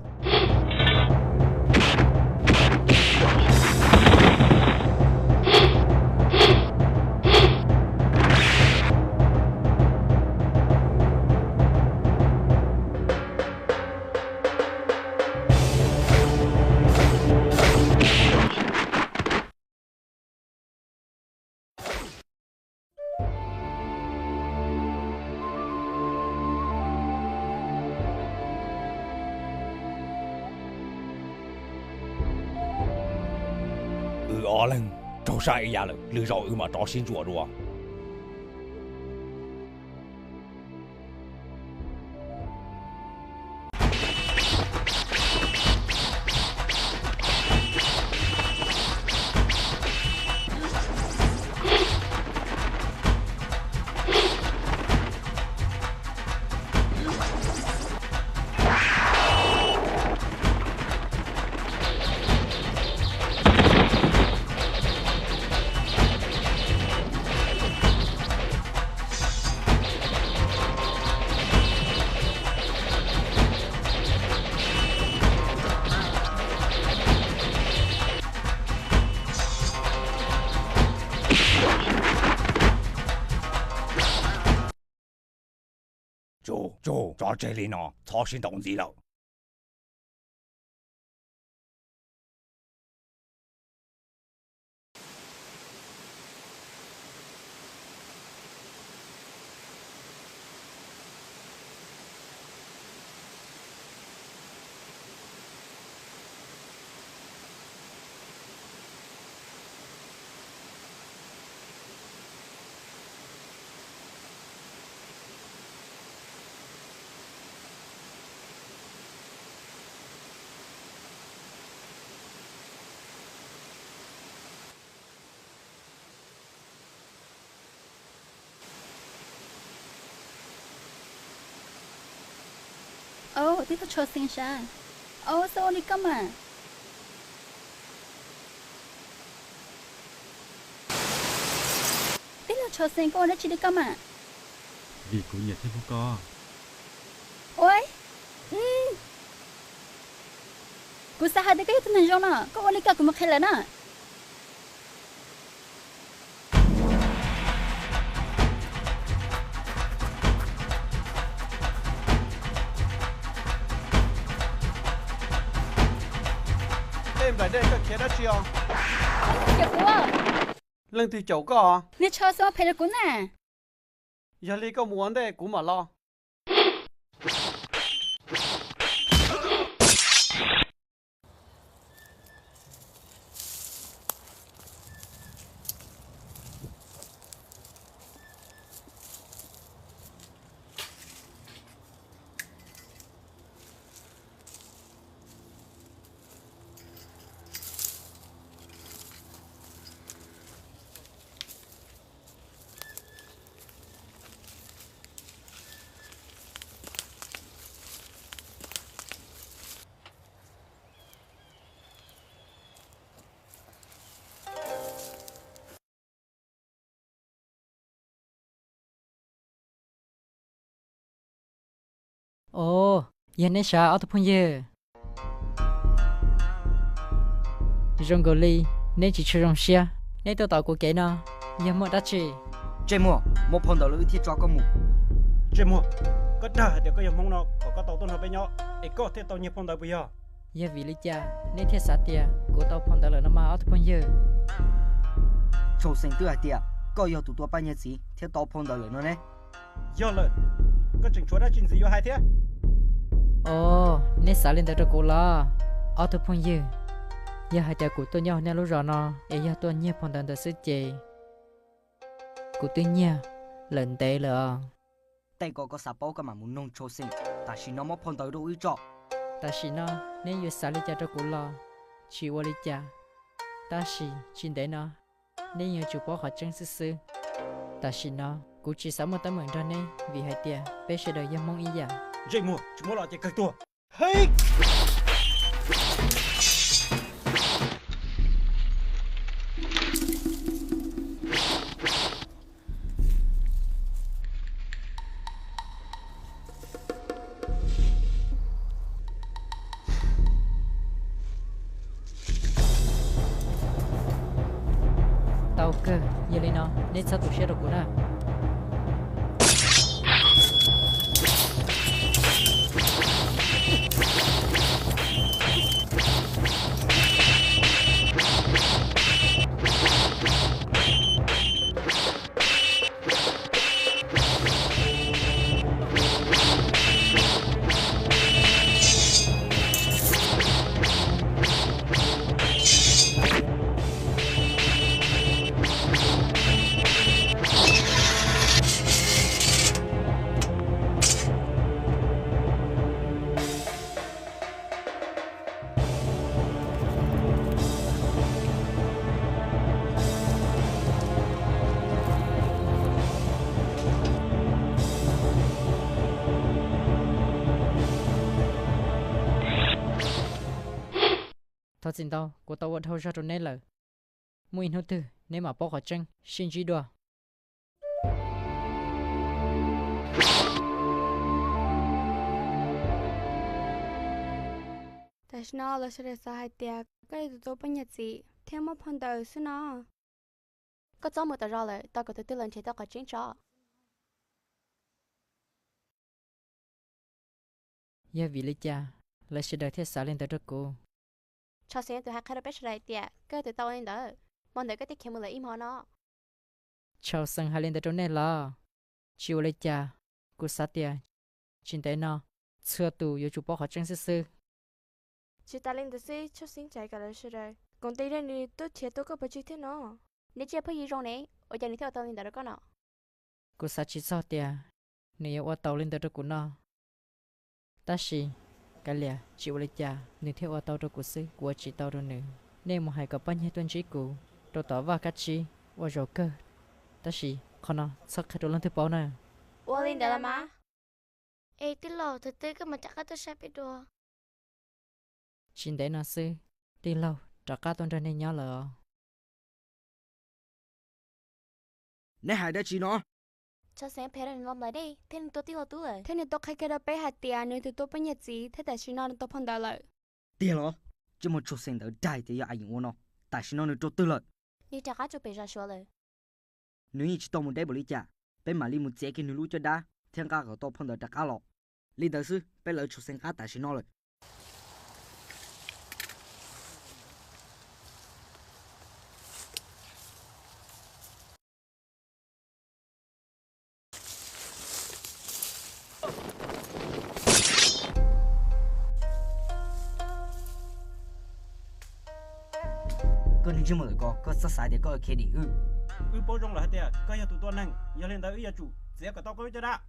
Wb ob leeg raug sab ib yam lawm, lwm zaus wb mam rov sib ntsuas dua. Tsum, tsum, tso tseg li no, txhob sib ntaus ntxiv lawm. Au, tij laug Tsho Xeeb sav. Au, xav ua li koj mas. Tij laug Tsho Xeeb, koj ua dab tsi li koj mas? Vim kuv nyiam tij laug koj. Ua, kuv xav hais tias koj yog tus neeg zoo no, koj ua li koj kuv mus qhia lawm na. Tej nplaim dej koj khiav dab tsi os? Caum kuv. Leej twg caum koj? Niag Tsho Xeeb ua phem rau kuv na. Yog li koj mus ua ntej kuv mam los. Yog neb sav ob tug phooj ywg. Zoo nkaus li neb tsis tshua zoo siab. Neb tuaj tom kuv kev no yog muaj dab tsi? Ntsej muag, muab phau ntawv los wb thiaj tso koj mus. Ntsej muag, koj dag hais tias koj yog Hmoob no kom koj tau tuaj nrog peb nyob es koj thiaj tau nyiag phau ntawv puas yog? Yog vim li cas neb thiaj xav tias kuv tau phau ntawv lawm no mas ob tug phooj ywg? Tshau Xeem twb hais tias koj yog tus tua poj niam txiv thiab tau phau ntawv lawm no ne. Yog lawm, koj tseem tshuav dab tsi ntxiv yuav hais thiab? Os, neb xav li ntawd rau kuv los? Ob tug phooj ywg, yog hais tias kuv tuaj nyob hauv nej lub zos no es yog tuaj nyiag phau ntawv ntawd xwb ces kuv twb nyiag lawm ntev lawm os. Tej ko koj xav paub koj mam mus noog Tshau Xeem, tam sim no muab phau ntawv rau wb tso. Tam sim no neb yuav xav li cas rau kuv los tsis ua li cas, tab sis tsis ntev no neb yuav tsum paub qhov tseeb xwb xwb. Tam sim no kuv tsis xav muaj teeb meem nrog neb vim hais tias peb sawv daws yog Hmoob ib yam. Ntsej muag, tsis muab los ces kawg tuag. Tau kawg, yog li no neb txhob tu siab rau kuv na. Thov txim ntau, kuv tau ua dhau zog rau neb lawm. Muaj ib hnub twg neb mam paub qhov tseeb, sib ntsib dua. Tam sim no lawv sawv daws xav hais tias koj yog tus tua poj niam txiv thiab muab phau ntawv xwb no. Koj txhob mus tom zos lawm, tos kom tus twg los nrhiav tau qhov tseeb tso. Yog vim li cas lawv sawv daws thiaj xav li ntawd rau kuv? Tshau Xeem tus hais qhia rau peb sawv daws hais tias koj yog tus tau ua li ntawd, hmo ntawd koj thiaj khiav mus lawm ib hmo no. Tshau Xeem hais li ntawd rau nej los? Tsis ua li cas, kuv xav tias tsis ntev no txhua tus yuav tsum paub qhov tseeb xwb xwb. Tsis tas li ntawd xwb, Tshau Xeem tseem kom lawv sawv daws koom tes nrog nws tuaj nrhiav tau koj pov tseg thiab no. Neb tsiaj phooj ywg zoo ne, ua cas nws thiaj ua tau li ntawd rau koj no? Kuv xav tsis txog tias nws yuav ua tau li ntawd rau kuv no. Tab sis kav liam, tsis ua li cas, nws thiaj ua tau rau kuv xwb, kuv ua tsis tau rau nws. Nej mus hais kom poj niam tuaj ntsib kuv rau tom vaj kab tsib, ua zaum kawg. Tab sis qhov no txhob qhia rau leej twg paub na. Ua li ntawd los mas. Es tij laug, thaum twg koj mam rov qab tuaj saib peb dua? Tsis ntev no xwb, tij laug rov qab tuaj nrog nej nyob lawm os. Neb hais dab tsi no? Tshau Xeem phem rau nws los nplaim dej thiab nws tua tij laug tub lawm, thiab nws tau qhia kiag rau peb hais tias nws tus tua poj niam txiv thiab tam sim no nws tau phau ntawv lawm. Tiag los? Ntsej muag Tshau Xeem ntawd dag tias yog Ayeem ua no, tam sim no nws rau twg lawm? Nws rov qab rau pem zos Suav lawm. Nws yeej tsis tau mus deb npaum li cas, peb mam li mus txiav kiag nws lub caj dab thiab nqa kom tau phau ntawv rov qab los. Li ntawd xwb peb lawv Tshau Xeem qab tam sim no lawm. Koj niag ntsej muag ntawm ko, koj txhob xav tias koj khiav dim wb. Wb paub zoo lawm hais tias koj yog tus tua neeg, yog li ntawd wb yuav tsum txiav kom tau koj lub caj dab.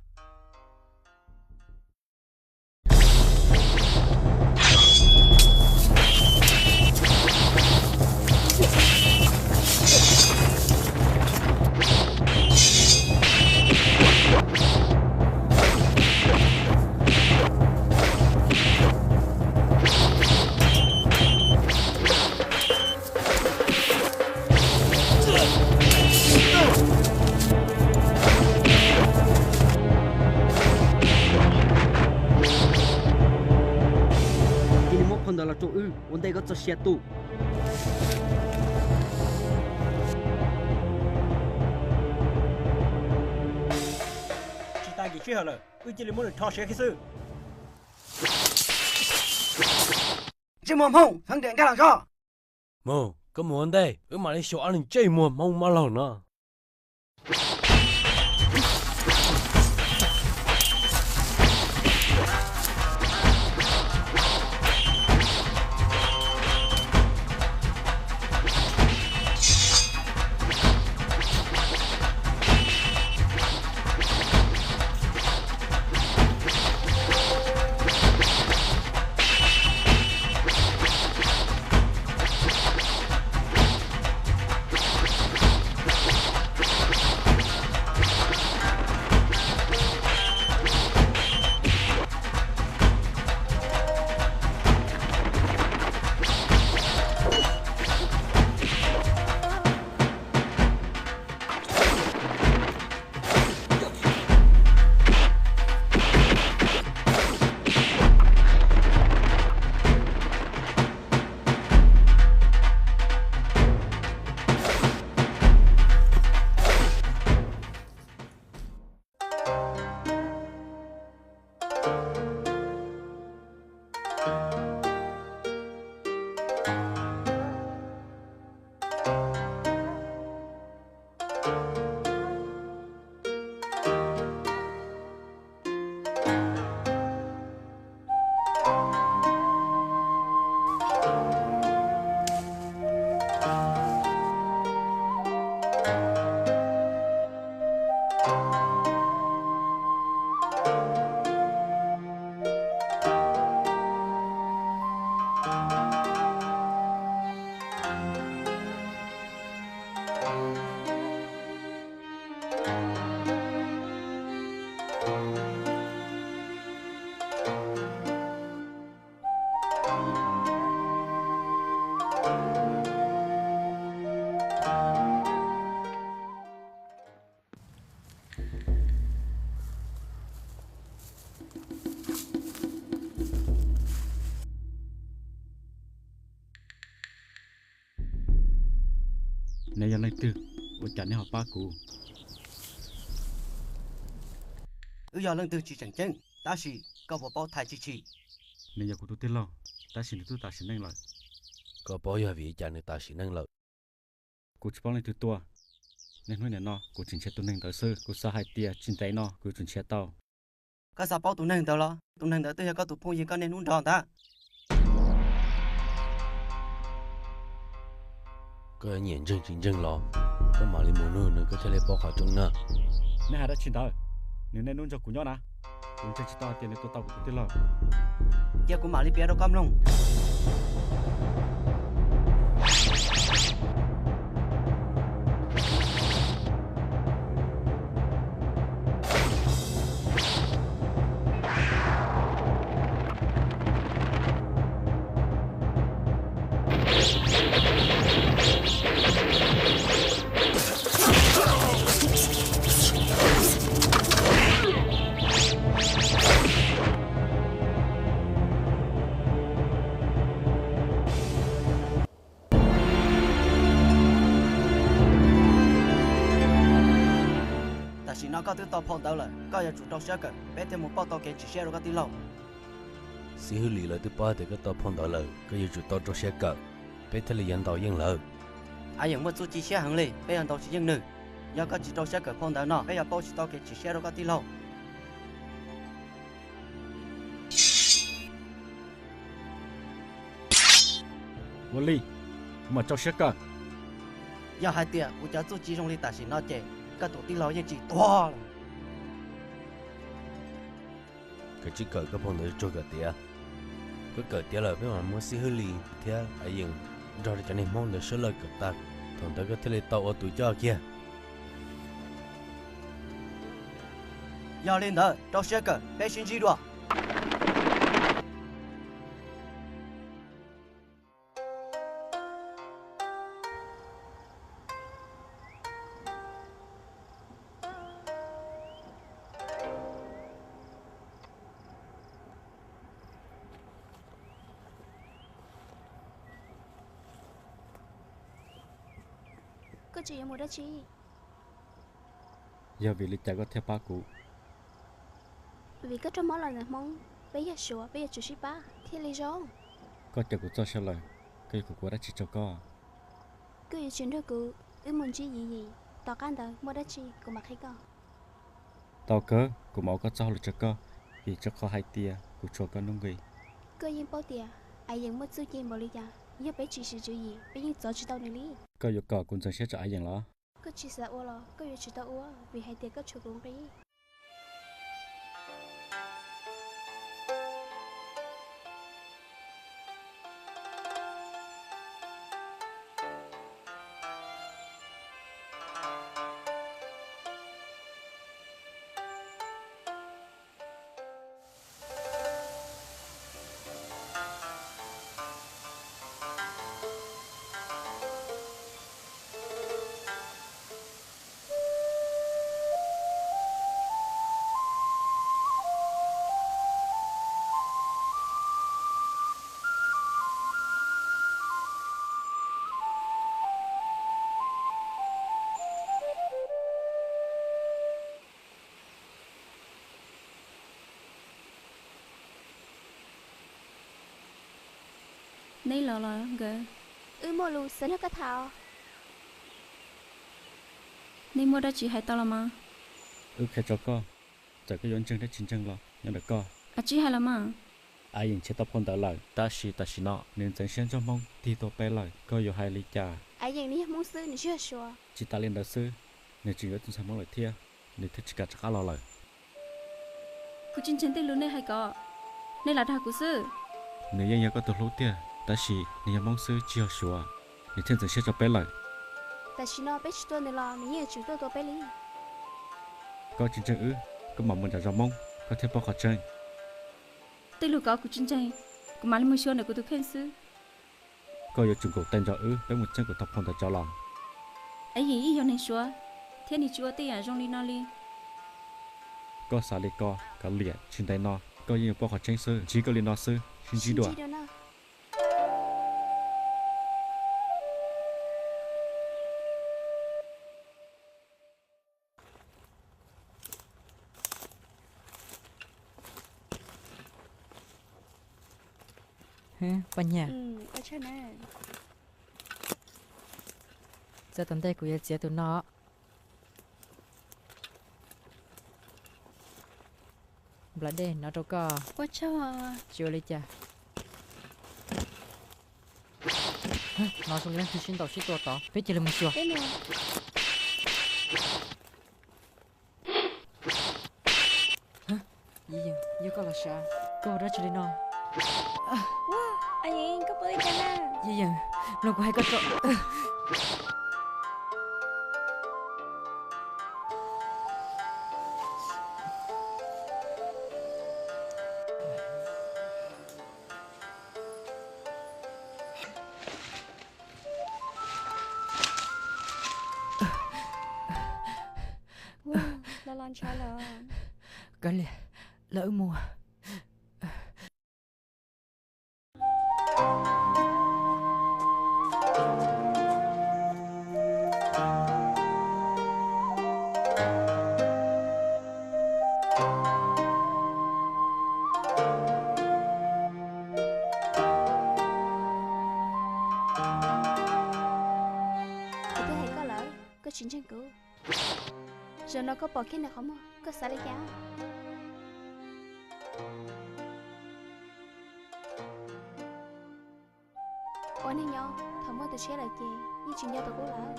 txoj sia tu. Tsis tas yim sij hawm lawm, wb cia li muab nws rho siav kiag xwb. Ntsej muag Hmoob, heev diam nkag los zov. Mus, koj mus ua ntej, wb mam li xyuas ob leeg ntsej muag Hmoob mab laug no. Neb yog leej twg? Ua cas neb ho pab kuv? Wb yog leej twg tsis tseem ceeb, tab sis koj puas paub Thai Tsis Tshim? Nws yog kuv tus tij laug, tab sis nws twb tas sim neej lawm. Koj paub yog vim li cas nws tas sim neej lawm? Kuv tsis paub leej twg tua. Niaj hnub nim no kuv tseem nrhiav tus neeg ntawd xwb, kuv xav hais tias tsis ntev no kuv yuav tsum nrhiav tau. Koj xav paub tus neeg ntawd los? Tus neeg ntawd twb yog koj tus phooj ywg koj niaj hnub nrog ntag. Koj yuav nyiam ntseeg tsis ntseeg los koj mam li mus nug nws koj thiaj li paub qhov tseeb na. Neb hais dab tsi ntawd? Nws niaj hnub nrog kuv nyob na, kuv ntseeg tsis tau hais tias nws tua tau kuv tus tij laug. Cia kuv mam li piav rau koj mloog. Tam sim no koj twb tau phau ntawv lawm, koj yuav tsum rau siab kawm, peb thiaj mus pauj tau kev tsim siab rau koj tij laug. Xib hwb Lis lawv twb paub tias koj tau phau ntawv lawm, koj yuav tsum tau rau siab kawm, peb thiaj li yuav ntaus yeej lawv. A Yeem muaj txuj ci siab heev li, peb yuav ntaus tsis yeej nws. Yog koj tsis rau siab kawm phau ntawv no, peb yuav pauj tsis tau kev tsim siab rau koj tij laug. Ua li, kuv mam rau siab kawm. Yog hais tias kuv cov txuj ci zoo li tam sim no ces koj tus tij laug yeej tsis tuag lawm. Koj tsis kawm koj phau ntawv tsuag kawm tiav. Koj kawm tiav lawm peb mam muab Xib Hwb Lis thiab A Yeem nrog rau cov niag Hmoob ntawd sab laj kawm tag, thaum ntawd koj thiaj li tau ua tus coj kiag. Yog li ntawd rau siab kawm, peb sib ntsib dua. Koj tseem yuav mus dab tsi? Yog vim li cas koj thiaj pab kuv? Vim koj raug mob los ntawm Hmoob, peb yog Suav peb yuav tsum sib pab thiaj li zoo. Koj cov kuv txoj saw lawm, koj yuav kom kuv ua dab tsi rau koj? Koj yuav tsum nrog kuv wb mus ntsib Yim Yim, tom qab ntawd muaj dab tsi kuv mam qhia koj. Tau kawg, kuv mam ua koj txoj hauj lwm rau koj, vim rau qhov hais tias kuv tshuav koj nuj nqis. Koj yeej paub tias Aiv Yeem muaj txuj ci npaum li cas, yog peb tsis siv tswv yim peb yeej txov tsis tau nws li. Koj yuav kom kuv ntxeev siab rau Aiv Yeem los? Koj tsis xav ua los koj yuav tsum tau ua, vim hais tias koj tshuav kuv nqi. Neb los los nkawd? Wb muaj lus xav nrog koj tham. Neb muaj dab tsi hais tau los mas? Wb qhia rau koj, txawm koj yuav ntseeg thiab tsis ntseeg los nyob ntawm koj. Ab, tsis hais los mas. Aiv Yeem nrhiav tau phau ntawv lawm, tab sis tam sim no nws ntxeev siab nrog Hmoob tig tua peb lawm, koj yuav hais li cas? Aiv Yeem nws yog Hmoob xwb, nws tsis yog Suav. Tsis tas li ntawd xwb, nws tseem yuav tus ntxhais Hmoob lawm thiab, nws thiaj tsis kam rov qab los lawm. Kuv tsis ntseeg tej lus nej hais ko, nej lam dag kuv xwb. Nws yeej yog koj tus hlub tiag, tab sis nws yog Hmoob xwb tsis yog Suav, nws thiaj ntxeev siab rau peb lawm. Tam sim no peb tsis tua nws los nws yeej yuav tsum tuaj tua peb li. Koj tsis ntseeg wb, koj mam mus nram zos Hmoob koj thiaj paub qhov tseeb. Tej lus ko kuv tsis ntseeg, kuv mam li mus xyuas ntawm kuv tus kheej xwb. Koj yuav tsum nkaum tes nrog wb, peb mus txeeb kuv tau phau ntawv rov los. Aiv Yeem yeej yog neeg Suav, thiab nws tsis ua tej yam zoo li no li. Koj xav li ko kav liam, tsis ntev no koj yeej yuav paub qhov tseeb xwb. Ntsib koj li no xwb, sib ntsib dua. Poj Nyiaj, txawm tom ntej kuv yuav txiav tus no. Nplai dej no rau koj. Tsis ua li cas. No zoo li leej twg sib ntaus sib tua tod, peb cia li mus xyuas. Yog koj los sav, koj ua dab tsi li no? Yog, mloog kuv hais koj tso. Kav liam, los wb mus. Kuv twb hais koj lawm, koj tsis ntseeg kuv. Zaum no koj pom kiag nws qhov muag, koj xav li cas? Ua neej nyob, thaum muaj tus tshiab lawm ces yeej tsis nco tus qub lawm.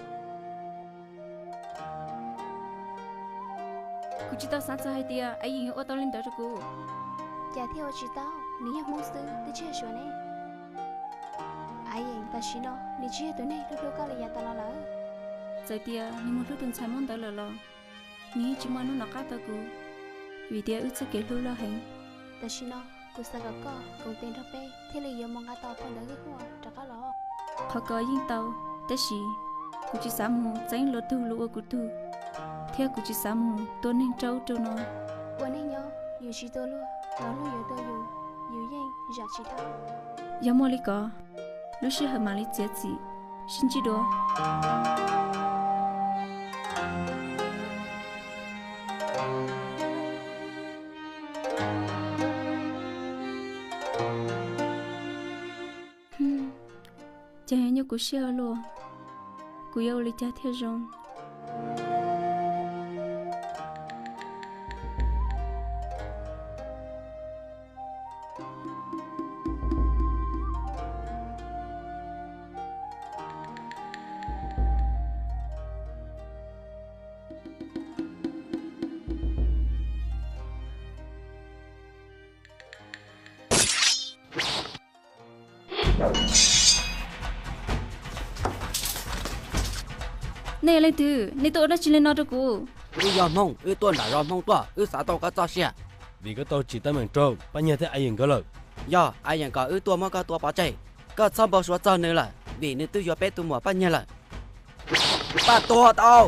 Kuv tsis tau xav txog hais tias Aiv Yeem yuav ua tau li ntawd rau kuv. Cas thiaj ua tsis tau, nws yog Hmoob xwb twb tsis yog Suav ne. Aiv Yeem tam sim no nws tsis yog tus neeg hlub hlub koj li yav tas los lawm. Txawm tias nws mus hlub tus ntxhais Hmoob ntawd lawm los nws yeej tsis muaj hnub nov qab tau kuv, vim tias wb txoj kev hlub loj heev. Tam sim no kuv xav kom koj koom tes nrog peb thiaj li yuav mus nqa tau phau ntawv wb huaj rov qab los. Qhov ko yeej tau, tab sis kuv tsis xav mus txeeb luag tug los ua kuv tug, thiab kuv tsis xav mus tua neeg rau ub rau no. Ua neej nyob yus tsis tua luag los luag yuav tua yus, yus yeej zam tsis tau. Yog muaj li ko, lub sij hawm mam li txiav txim, sib ntsib dua. Ces nyuaj kuv siab luaj, kuv yuav ua li cas thiaj zoo? Nej yog leej twg? Nej tuaj ua dab tsi li no rau kuv? Wb yog Hmoob, wb tuaj nram zos Hmoob tuaj, wb xav tau koj txoj sia. Vim koj tau tsim teeb meem rau Paj Nyiag thiab A Yees nkawd lawm. Yog A Yees kom wb tuaj muab koj tua pov tseg. Koj txhob npau suav txog nws lawm, vim nws twb yuav peb tus muam Paj Nyiag lawm. Pab tua tau.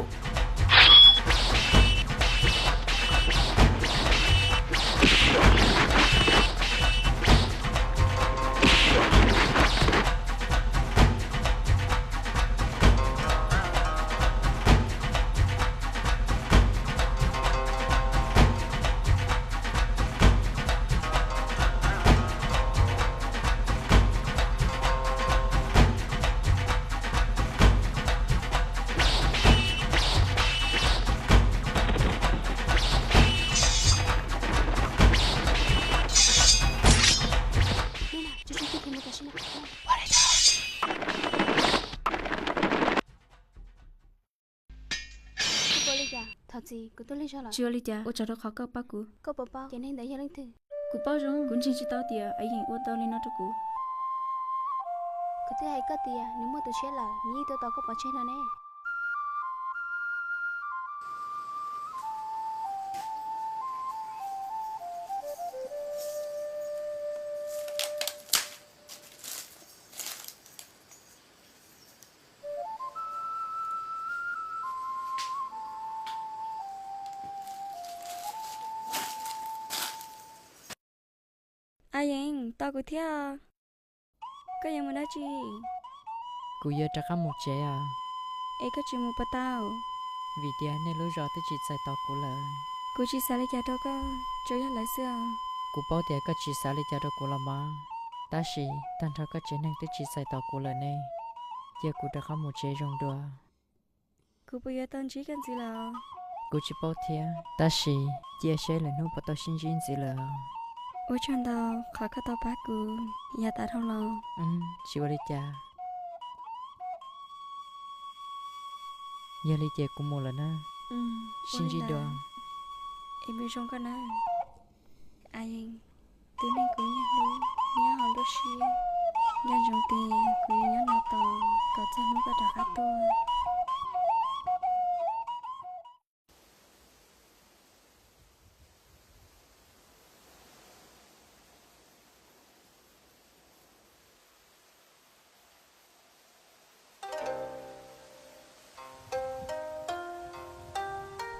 Tsis ua li cas, ua tsaug rau qhov koj pab kuv. Koj puas paub cov neeg ntawd yog leej twg? Kuv paub zoo, kuv ntseeg tsis tau tias A Yees ua tau li no rau kuv. Kuv twb hais koj tias nws muaj tus tshiab lawm, nws yeej tua tau koj pov tseg no ne. A Yees, tos kuv thiab. Koj yuav mus dab tsi? Kuv yuav rov qab mus tsev os. Es koj tsis mus puas tau? Vim tias nej lub zos twb tsis txais tos kuv lawm. Kuv tsis xav li cas rau koj, tsuas yog lawv xwb os. Kuv paub tias koj tsis xav li cas rau kuv los mas, tab sis tag nrho koj tsev neeg twb tsis txais tos kuv lawm ne. Cia kuv rov qab mus tsev zoo dua. Kuv puas yuav tau ntsib koj ntxiv lawm? Kuv tsis paub thiab, tab sis cia seb lwm hnub puas tau sib ntsib ntxiv lawm. Ua tsaug ntau qhov koj tau pab kuv yav tas dhau los. Tsis ua li cas. Yog li ces kuv mus lawm na. Sib ntsib dua. Es npaj zoo koj na. A Yees, tus neeg kuv yeej hlub nyob hauv nruab siab, nco ntsoov tias kuv yuav nyob no tos kom txog hnub koj rov qab tuaj.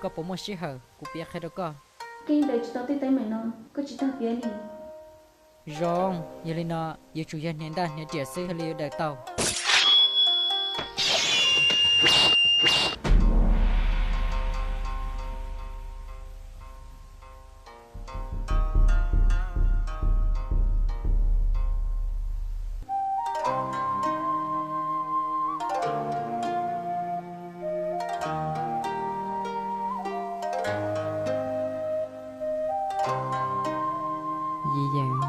Koj puas muaj sij hawm kuv piav qhia rau koj? Koj yeej daws tsis tau tej teeb meem no, koj tsis tau piav li. Zoo, yog li no yuav tsum yog hniav ntaj hniav riam xwb thiaj li yuav daws tau. Yim yeem,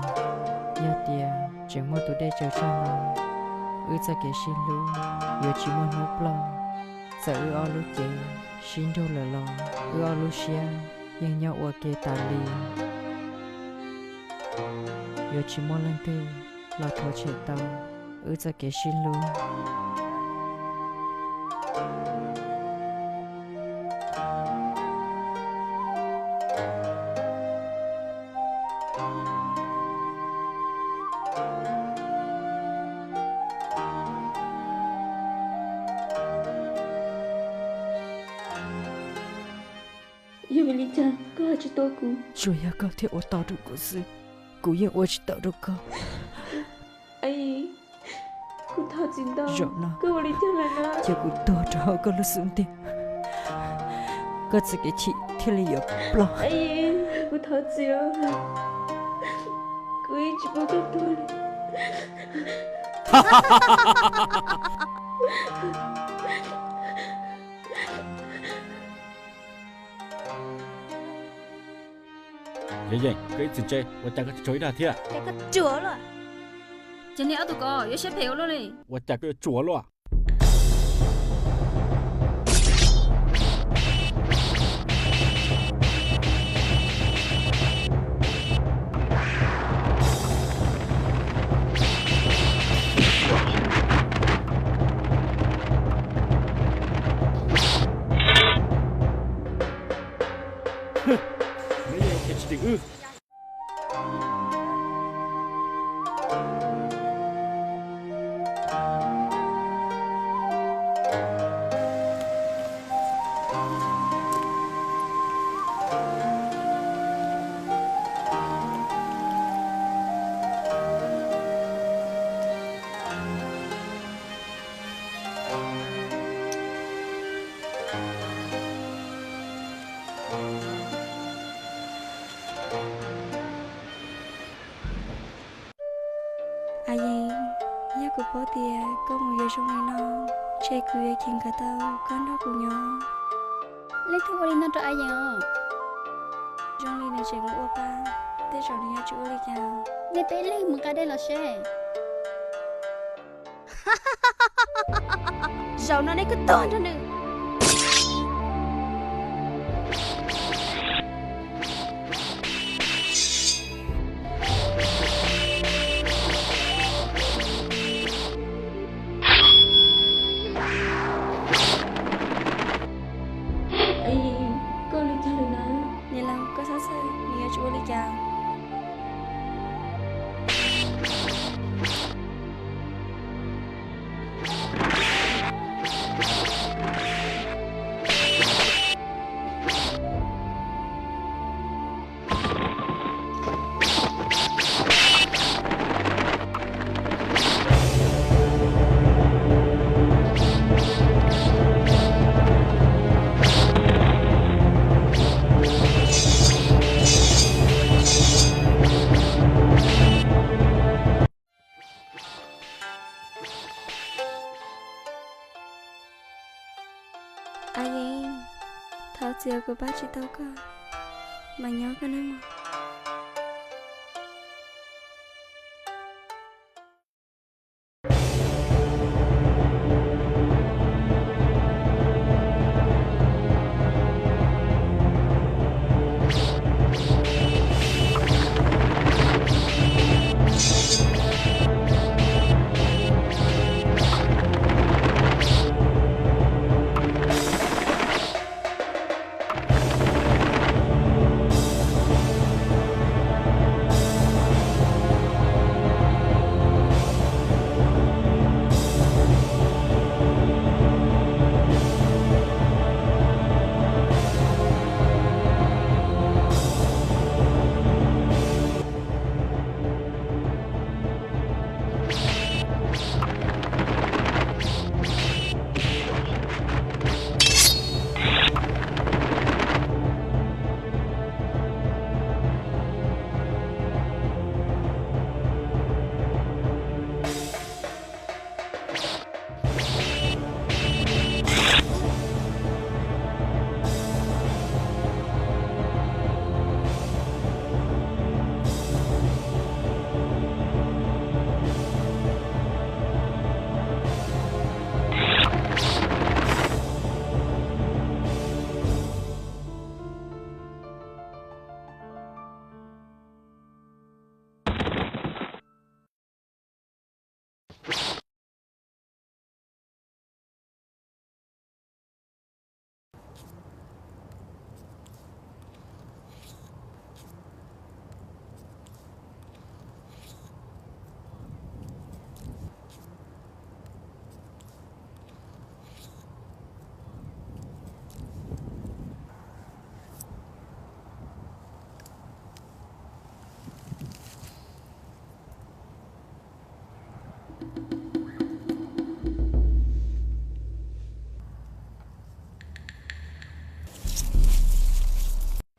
yog tias tseem muaj tus dej tsaws tsag no, wb txoj kev sib hlub yuav tsis muaj hnub ploj. Txawm wb ob lub cev sib nrug lawm los wb ob lub siab yeej nyob ua ke tas li. Yuav tsis muaj leej twg los rhuav tshem tau wb txoj kev sib hlub. Yog vim li cas koj ho tsis tua kuv? Tsuas yog koj thiaj ua tau rau kuv xwb, kuv yeej ua tsis tau rau koj. Kuv thov txim ntau. Zaum no koj ua li cas lawm na? Cia kuv tuag rau hauv koj lub xub ntiag, koj txoj kev chim thiaj li yuav ploj. Kuv thov txim os, kuv yeej tsis pub koj tuag li. Yeej Yeej, koj ib txwm ntse, ua cas koj tsis tsuag ib dag thiab? Ces koj tsuav luaj. Ces nej ob tug ko yuav siab phem ua luaj li. Ua cas koj yuav tsuav luaj? Neb yeej ua kiag tsis tim wb. A Yeej, yog kuv paub tias koj mus yuav zoo li no, ntshe kuv yuav cheem nkawd tau koj nrog kuv nyob. Leej twg ua li no rau A Yeej os? Zoo li nws tseem mus ua pa, tej zaum nws yuav tsis ua li cas. Nej peb leeg mus nqa dej los seb. Zaum no nej kuj tuag nrog nws. Koj ua li cas lawm na? Niam laus, koj txhob txhawj, nws yuav tsis ua li cas. A Yeej, thov txim uas kuv pab tsis tau koj, mas nyob koj nawb mog.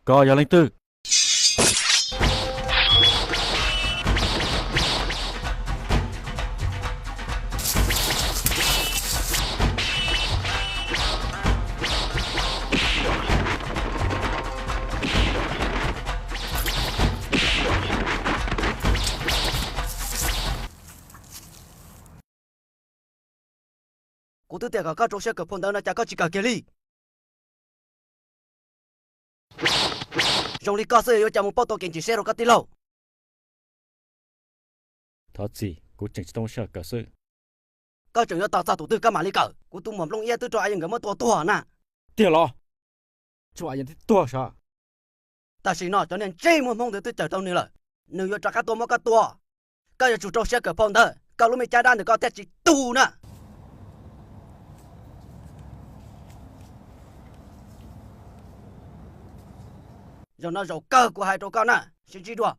Koj yog leej twg? Kuv twb tias kom koj rau siab kawm phau ntawv no cas koj tsis kawm kiag li. Zoo li koj xwb yuav cas mus pauj tau kev ntsis siab rau koj tij laug. Thov txim, kuv tseem tsis tau muaj sij hawm kawm xwb. Koj tseem yuav tos txog tus twg koj mam li kawm? Kuv tus muam Nplooj Iab twb raug Ayees nkawd muab tua tuag na. Tiag los? Tsis muaj Ayees twb tuag sav. Tam sim no cov niag ntsej muag Hmoob ntawd twb cawm tau nws lawm, nws yuav rov qab tuaj muab koj tua. Koj yuav tsum rau siab kawm phau ntawv, koj lub me caj dab ntawm koj thiaj tsis tu na. Zaum no zaum kawg kuv hais rau koj na, sib ntsib dua.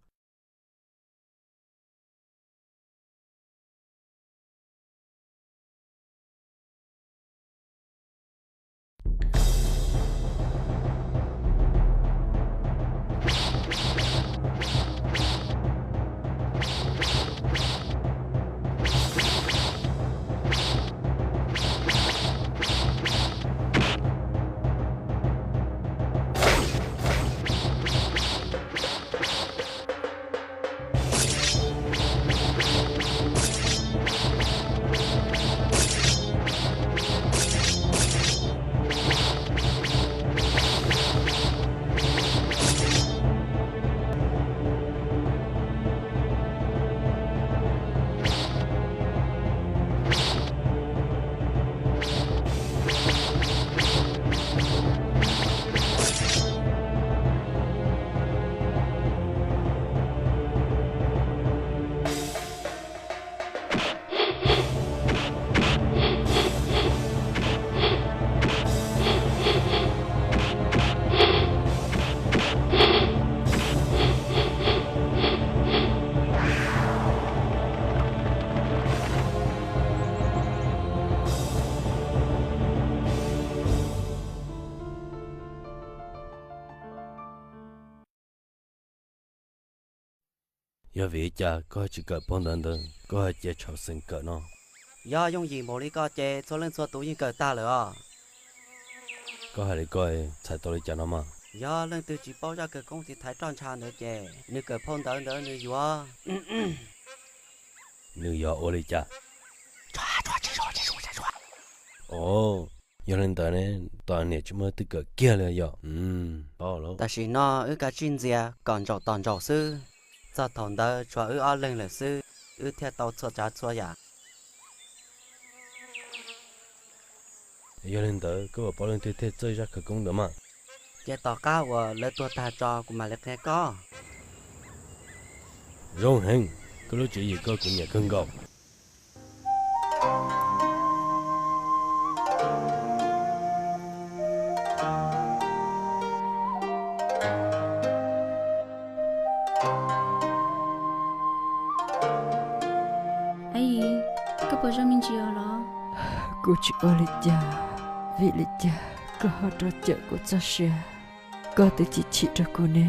Yog vim li cas koj tsis kawm phau ntawv ntawd, koj cia Tshauv Xeem kawm no? Yog yooj yim npaum li koj ces txhua leej txhua tus yeej kawm tag lawm os. Koj hais li ko txhais tau li cas no mas? Yog leej twg tsis paub zaj khawv koob tiv thaiv roj ntsha ntawd ces nws kawm phau ntawv ntawd nws yuav, nws yuav ua li cas? Os, yog li ntawd ne, tos niam tsis muaj twg kawm kiag li yom? Tam sim no wb kav tsij ntxias kom ntsaum tos ntsaum xwb. Txog thaum ntawd tshuav wb ob leeg lawm xwb, wb thiaj tau txhua tsav txhua yam. Yog li ntawd koj puas paub leej twg thiaj txawj zaj khawv koob ntawd mas? Ces tom qab uas lawv tuag tag tso kuv mam li qhia koj. Zoo heev, koj lub tswv yim ko kuv nyiam kawg nkaus. Aib, koj puas zoo me ntsis os los? Kuv tsis ua li cas, vim li cas koj ho rov cawm kuv txoj sia? Koj twb chim chim rau kuv ne,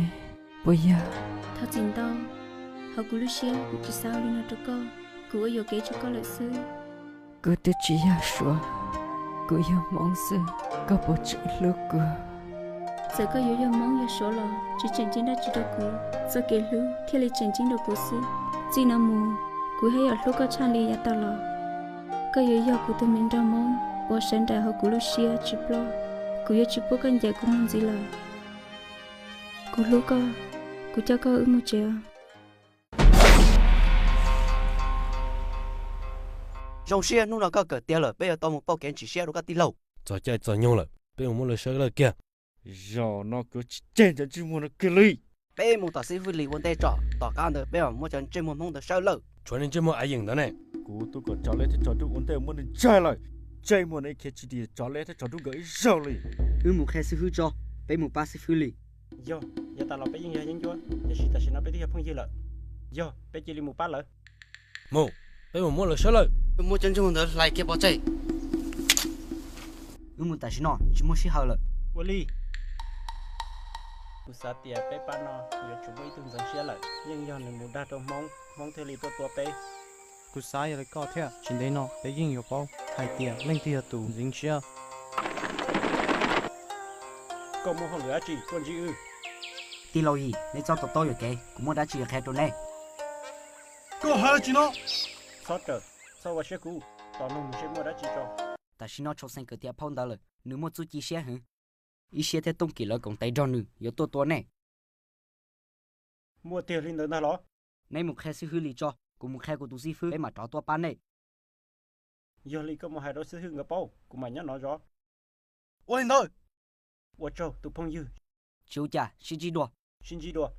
puas yog? Thov txim ntau, hauv kuv lub siab kuv tsis xav ua li no rau koj, kuv ua yuam kev rau koj lawm xwb. Kuv twb tsis yog Suav, kuv yog Hmoob xwb, koj puas tseem hlub kuv? Txawm koj yuav yog Hmoob yog Suav los tsis tseem ceeb dab tsi rau kuv, txoj kev hlub thiaj li tseem ceeb rau kuv xwb. Txij no mus, kuv thiaj yuav hlub koj tshaj li yav tas los. Koj yuav yog kuv tus me nraug Hmoob uas sawv nraim hauv kuv lub siab tsis ploj, kuv yuav tsis pub koj ncaim kuv mus ntxiv lawm. Kuv hlub koj, kuv coj koj wb mus tsev os. Zoo siab hnub no koj kawm tiav lawm, peb yuav tau mus pauj kev ntsim siab rau koj tij laug. Txog caij txog nyoog lawm, peb mus muab lawv sawb lawj kiag. Zaum no kuv tsis tseg cov ntsej muag no kiag li. Peb mus tom xib fwb Lis ua ntej tso, tom qab ntawd peb mam muab cov ntsej muag Hmoob ntawd sawb lawj. Tshuav niag ntsej muag Ayees ntawd ne. Kuv twb kom Tsom Leb thiab Tsom Ruj ua ntej muab nws ntsaig lawm. Ntsej muag no ib khiav tsis dim Tsom Leb thiab Tsom Ruj nkawd ib zaug li. Wb mus qhia xib fwb tso, peb mus pab xib fwb Lis. Yog, yav tas los peb yeej yog yeeb ncuab, tiam sis tam sim no peb twb yog phooj ywg lawm. Yog, peb cia li mus pab lawv. Mus, peb mus muab lawv sawb lawm. Muab cov ntsej muag ntawd hlais kiag pov tseg. Wb mus tam sim no, tsis muaj sij hawm lawm. Ua li. Kuv xav tias peb pab no yuav tsum muaj ib tug ntxeev siab lawm, yeej yog nws mus dag rau Hmoob, Hmoob thiaj li tuaj tua peb. Kuv xav ib yam li koj thiab, tsis ntev no peb yeej yuav paub hais tias leej twg yog tus ntxeev siab. Koj muaj hauj lwm dab tsi tuaj ntsib wb? Tij laug Yim, neb txhob to taub yuam kev, kuv muaj dab tsi yuav qhia rau neb. Koj hais dab tsi no? Txhob rawm, txhob ua siab kub, tos mloog mus seb muaj dab tsi tso. Tam sim no Tshauv Xeem kawm tiav phau ntawv lawm, nws muaj txuj ci siab heev. Ib Siab thiab Tooj Kim lawv koom tais nrog nws yuav tuaj tua nej. Muaj tiag li ntawd ntag los? Neb mus qhia xib hwb Lis tso, kuv mus qhia kuv tus xib hwb, peb mam rov tuaj pab nej. Yog li koj mus hais rau xib hwb nkawd paub, kuv mam nyob no zov. Ua li ntawd. Ua tsaug tus phooj ywg. Tsis ua cas, sib ntsib dua. Sib ntsib dua.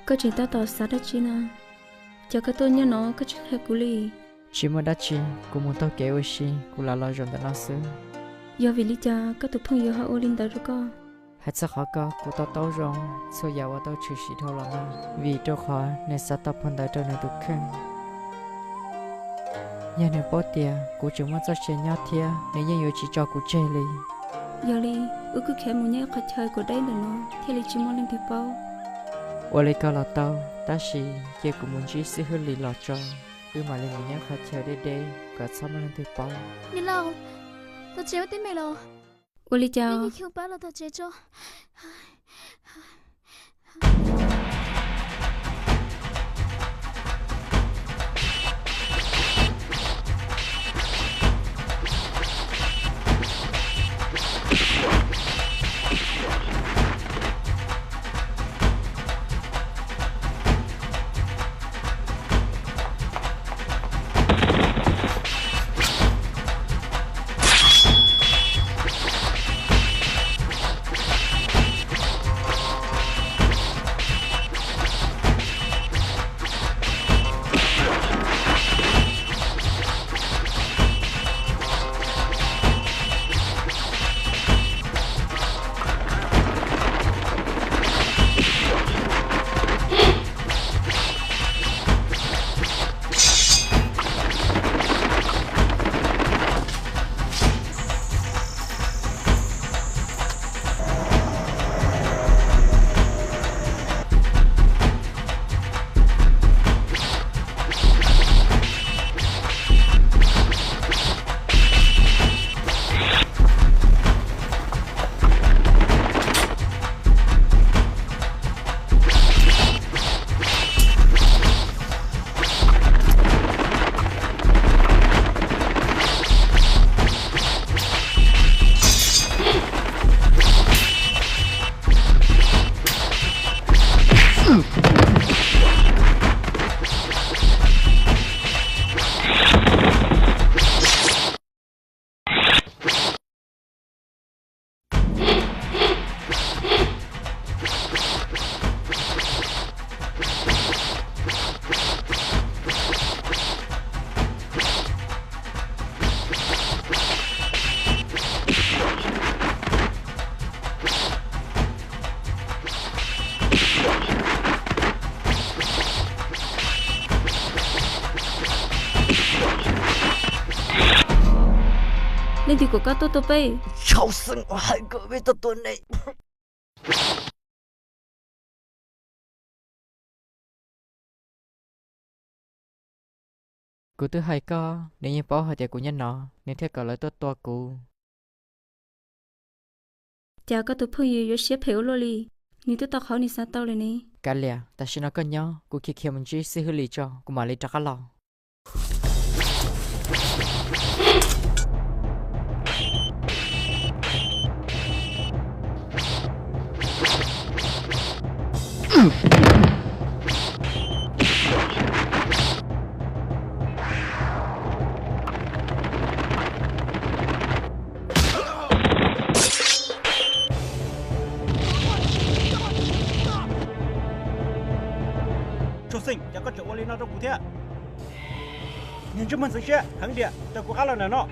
Koj tseem tab tom xav dab tsi na? Cas koj tuaj nyob no koj tsis qhia kuv li? Tsis muaj dab tsi, kuv mus taug kev ua si, kuv lam los zaum ntawm no xwb. Yog vim li cas koj tus phooj ywg ho ua li ntawd rau koj? Hais txog qhov ko kuv to taub zoo txhua yam uas tau tshwm sim dhau los no, vim rau qhov nws xav tau phau ntawv rau nws tus kheej. Yog nws paub tias kuv tseem muaj txoj sia nyob thiab nws yeej yuav tsis tso kuv tseg li. Yog li, wb kuj khiav mus nyob ib qhov chaw kuv deb ntawm no thiaj li tsis muaj leej twg paub. Ua li ko los tau, tab sis cia kuv mus ntsib xib hwb Lis los tso, wb mam li mus nyob qhov chaw deb deb kom txhob muaj leej twg paub. Niam laus, tom tsev ua teeb meem los? Ua li cas? Pab los tom tsev tso. Leej twg kom koj tuaj tua peb? Tshauv Xeem hais kom peb tuaj tua neb. Kuv twb hais koj, nws yeej paub hais tias kuv nyob no, nws thiaj kom lawv tuaj tua kuv. Cas koj tus phooj ywg yuav siab phem ua luaj li, nws twb tau qhov nws xav tau lawm ne. Kav liam, tam sim no koj nyob, kuv khiav khiav mus ntsib xib hwb Lis tso, kuv mam li rov qab los. Tshauv Xeem, cas koj tseem ua li no rau kuv thiab? Niag ntsej muag ntxeev siab, heev tiag, raws kuv qab los ntawm no.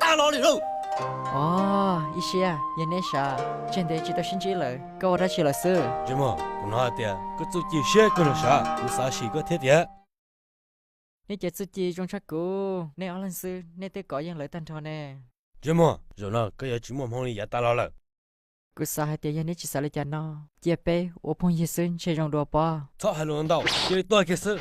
Tag los li lauj. Os, ib siab, yog neb sav, tseg ntev tsis tau sib ntsib lawm, koj ua dab tsi lawm xwb? Ntsej muag, kuv hnov hais tias koj txuj ci siab kawg los sav, kuv xav sim koj thiab tiag. Neb cov txuj ci zoo tshaj kuv, neb ob leeg xwb, neb twb kov yeej lawv tag nrho ne. Ntsej muag, zaum no koj yuav tsis muaj hmoo li yav tas los lawm. Kuv xav hais tias yog neb tsis xav li cas no, cia peb ua phooj ywg xwb ntshe zoo dua pob. Txhob hais lus ntau, cia li tuag kiag xwb.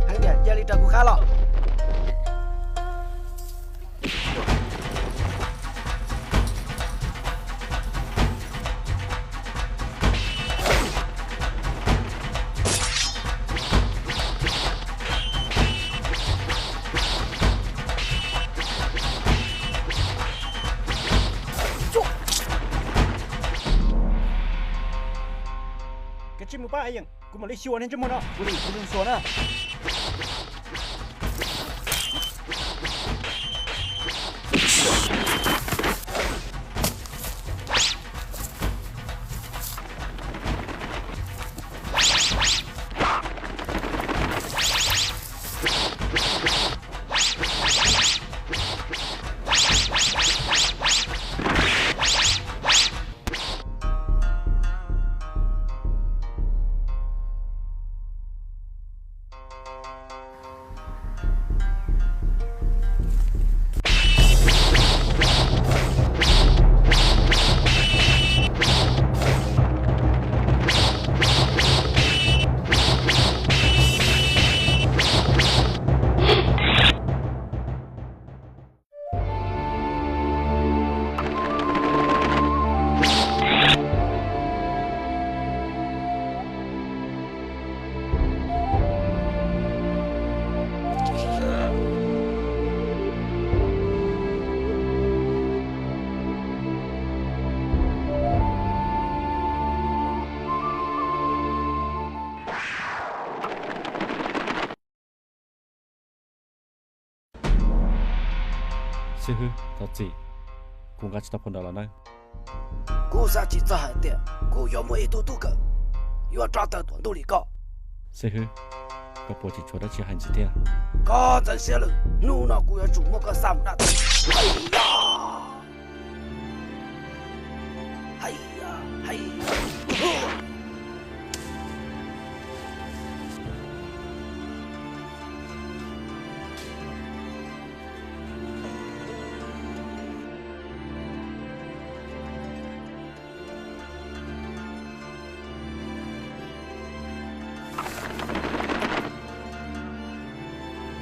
Heev tiag, cia li raws kuv qab los. Kav tsij mus pab Yeej, kuv mam li xyuas niag ntsej muag no, kuv li kuv zoo xyuas na. Xib hwb, thov txim, kuv nqa tsis tau phau ntawv los nawb. Kuv xav tsis txog hais tias kuv yuav muaj ib tug tub kawm yuav rov tawm tuam ntuj li koj. Xib hwb, koj puas tseem tshuav dab tsi hais ntxiv thiab? Koj ntxeev siab lawm, hnub no kuv yuav tsum muab koj xa mus dab tsi.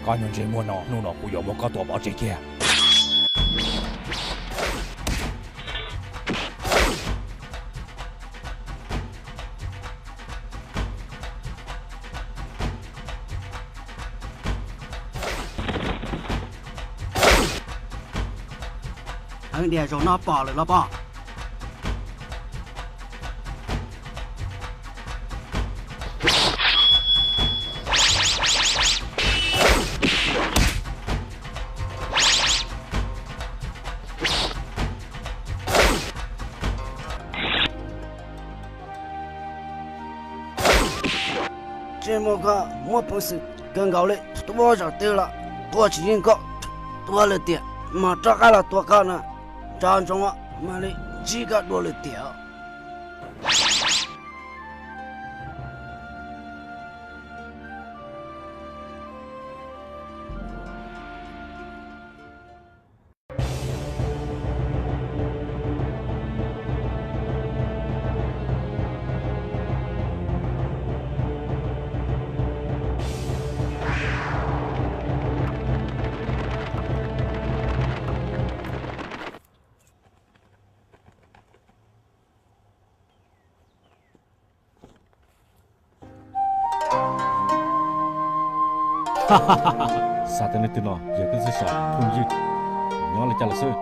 Koj nyuag ntsej muag no, hnub no kuv yuav muab koj tua pov tseg kiag. Heev tiag, zaum no pom lawm los pom. Ntsej muag koj muaj peev xwm kawg nkaus li, tua zaum twg los tua tsis yeej koj. Tua lwm tiam mas rov qab los tua koj na, nco ntsoov mam li ntsib koj dua lwm tiam. Xav tias leej twg no yog koj xwb sav phooj ywg. Nyob li cas los xwb.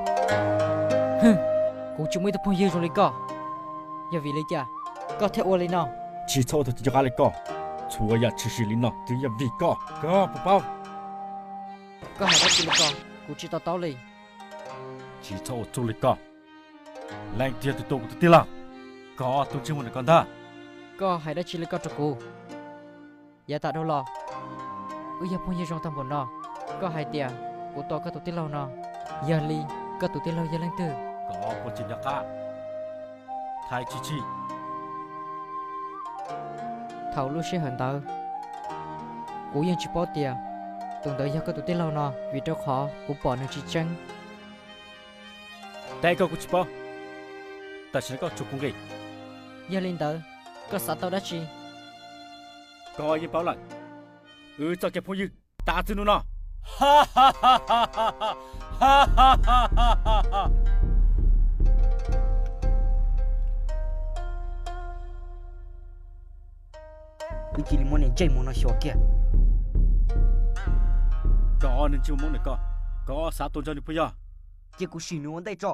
Kuv tsis muaj ib tug phooj ywg zoo li koj. Yog vim li cas koj thiaj ua li no? Tsis txhob ua tug txiv ncaj qab li koj. Txhua yam tshwm sim li no twb yog vim koj, koj puas paub? Koj hais dab tsi li ko? Kuv tsis to taub li. Tsis txhob ua txuj li koj. Leej twg yog tus tua kuv tus tij laug? Koj tus ntsej muag ntawm koj ntag. Koj hais dab tsi li koj rau kuv? Yav tas dhau los wb yog phooj ywg zoo tag npaum no, koj hais tias kuv tua koj tus tij laug no, yog li koj tus tij laug yog leej twg? Koj puas tsis nco qab? Thaiv Tshis Tshis. Thaum lub sij hawm ntawd, kuv yeej tsis paub tias tus ntawd yog koj tus tij laug no, vim rau qhov kuv pom nws tsis tseeb. Teb koj kuv tsis paub, tam sim no koj tsum kuv nqi. Yog li ntawd, koj xav tau dab tsi? Koj yeej paub lawm, wb txoj kev phooj ywg tas txij hnub no. Wb cia li muab niag ntsej muag no xyuas kiag. Koj niag ntsej muag Hmoob ntawm koj, koj xav tua nrog nws puas yog? Cia kuv sim nws ua ntej tso.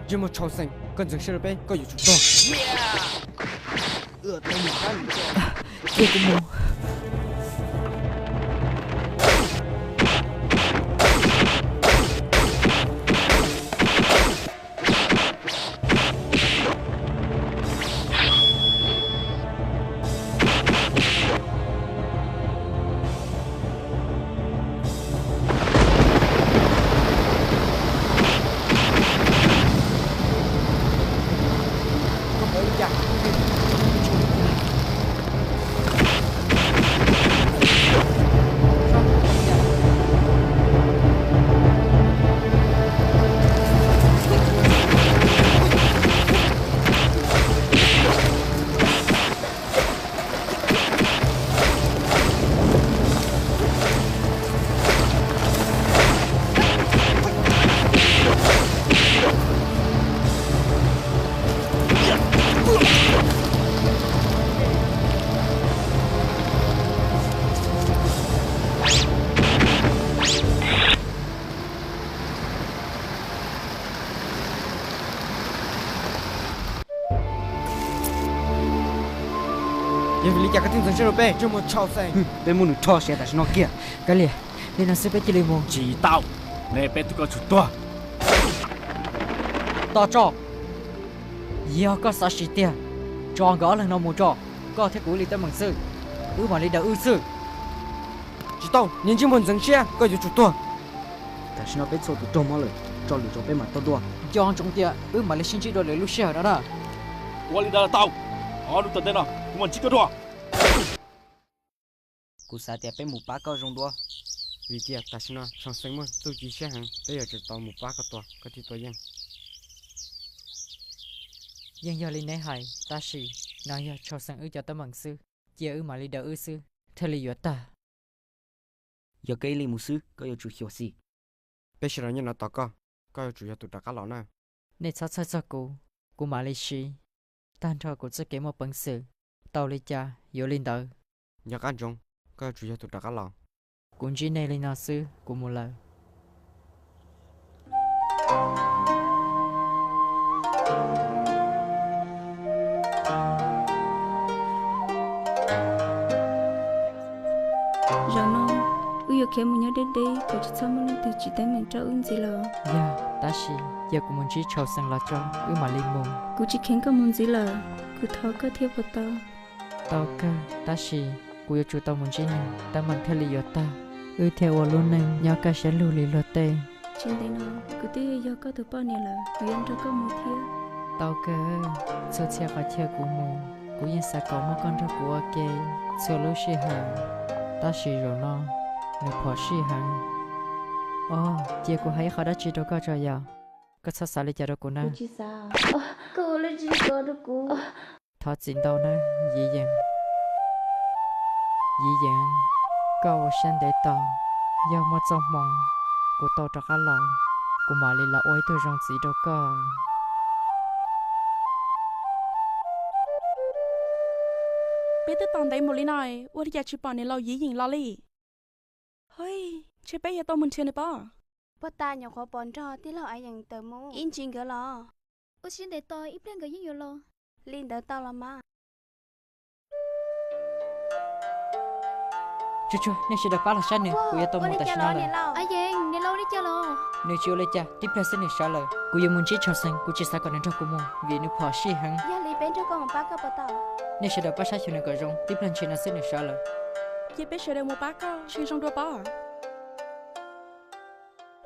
Ntsej muag tshau xeem, koj ntxeev siab rau peb, koj yuav tsum tuag. Cia kuv mus. Yog vim li cas koj thiaj ntxeev siab rau peb, ntsej muag tshau xeem? Peb muab nws rho siav tam sim no kiag. Kav liam, li no xwb peb cia li mus. Tsis tau, nej peb twb koj tsum tuag. Tos tso, yog koj xav siv tiag, tso nkawd ob leeg no mus tso. Koj thiab kuv ib leeg teeb meem xwb, wb mam li daws wb xwb. Tsis tau, niag ntsej muag ntxeev siab, koj yuav tsum tuag. Tam sim no peb txhua tus raug mob lawm, tso lwm zaus peb mam tuaj dua. Nco ntsoov tias wb mam li sib ntsib dua lwm lub sij hawm no na. Ua li ntawd los tau, ob hnub tom ntej no kuv mam ntsib koj dua. Kuv xav tias peb mus pab koj zoo dua, vim tias tam sim no Tshau Xeem muaj txuj ci siab heev, peb yuav tsum tau mus pab koj tua, koj thiaj tua yeej. Yeej yog li neb hais, tab sis no yog Tshau Xeem wb cov teeb meem xwb, cia wb mam li daws wb xwb thiaj li yuav tag. Yog koj ib leeg mus xwb, koj yuav tsum xyuam xim. Peb sawv daws nyob no tos koj, koj yuav tsum yog tus rov qab los na. Nej txhob txhawj txog kuv, kuv mam li siv tag nrho kuv txoj kev muaj peev xwm, tau li cas yuav li ntawd. Nco qab ntsoov, koj yuav tsum yog tus rov qab los. Kuv ntsib nej li no xwb, kuv mus lawm. Kheev mus nyob deb deb kom tsis txhob muaj leej twg tsis teeb meem rau wb ntxiv los? Yog, tab sis cia kuv mus ntsib Tshauv Xeem los tso wb mam li mus. Kuv tsis kheev koj mus ntxiv lawm, kuv thov koj thiab puas tau? Tau kawg, tab sis kuv yuav tsum tau mus ntsib nws, teeb meem thiaj li yuav tag, wb thiaj ua lub neej nyob kaj siab lug li luag tej. Tsis ntev no kuv twb yog koj tus poj niam lawm, kuv yuav nrog koj mus thiab. Tau kawg, txhua txhia qhov chaw kuv mus, kuv yeej xav kom muaj koj nrog kuv ua ke txhua lub sij hawm, tab sis zaum no nws phom sij heev. Os, cia kuv hais ib qho dab tsi rau koj tso yom. Koj txhob xav li cas rau kuv na. Koj ua dab tsi ko rau kuv? Thov txim ntau nawb Yiv Yeem. Yiv Yeem, koj ua siab ntev tos, yog muaj txoj hmoo kuv tau rov qab los, kuv mam li los ua ib tug zoo txiv rau koj. Peb twb tos ntev mus li no, ua li cas tsis pom niam laus Yiv Yeem los li? Hwj, ntshe peb yuav tau mus nrhiav nws pob. Puag ta nyuam qhuav pom nrog tij laug Av Yeem tawm mus ib ntsis nkawd los. Ua siab ntev tos, ib pliag nkawd yeej yuav los. Li ntawd tau los mas. Tsuag tsuag, nej sawv daws pab los saib nws, kuv yuav tau mus tam sim no lawm. Av Yeem, niam laus ua li cas los? Nws tsis ua li cas, tib pliag xwb nws sawv lawm. Kuv yuav mus ntsib Tshauv Xeem, kuv tsis xav kom nws nrog kuv mus vim nws phom sij heev. Yog li peb nrog koj mus pab koj puas tau? Nej sawv daws pab saib xyuas nws kom zoo, tib pliag ntshis no xwb nws sawv lawm. Cia peb sawv daws mus pab koj, ntshe zoo dua pob.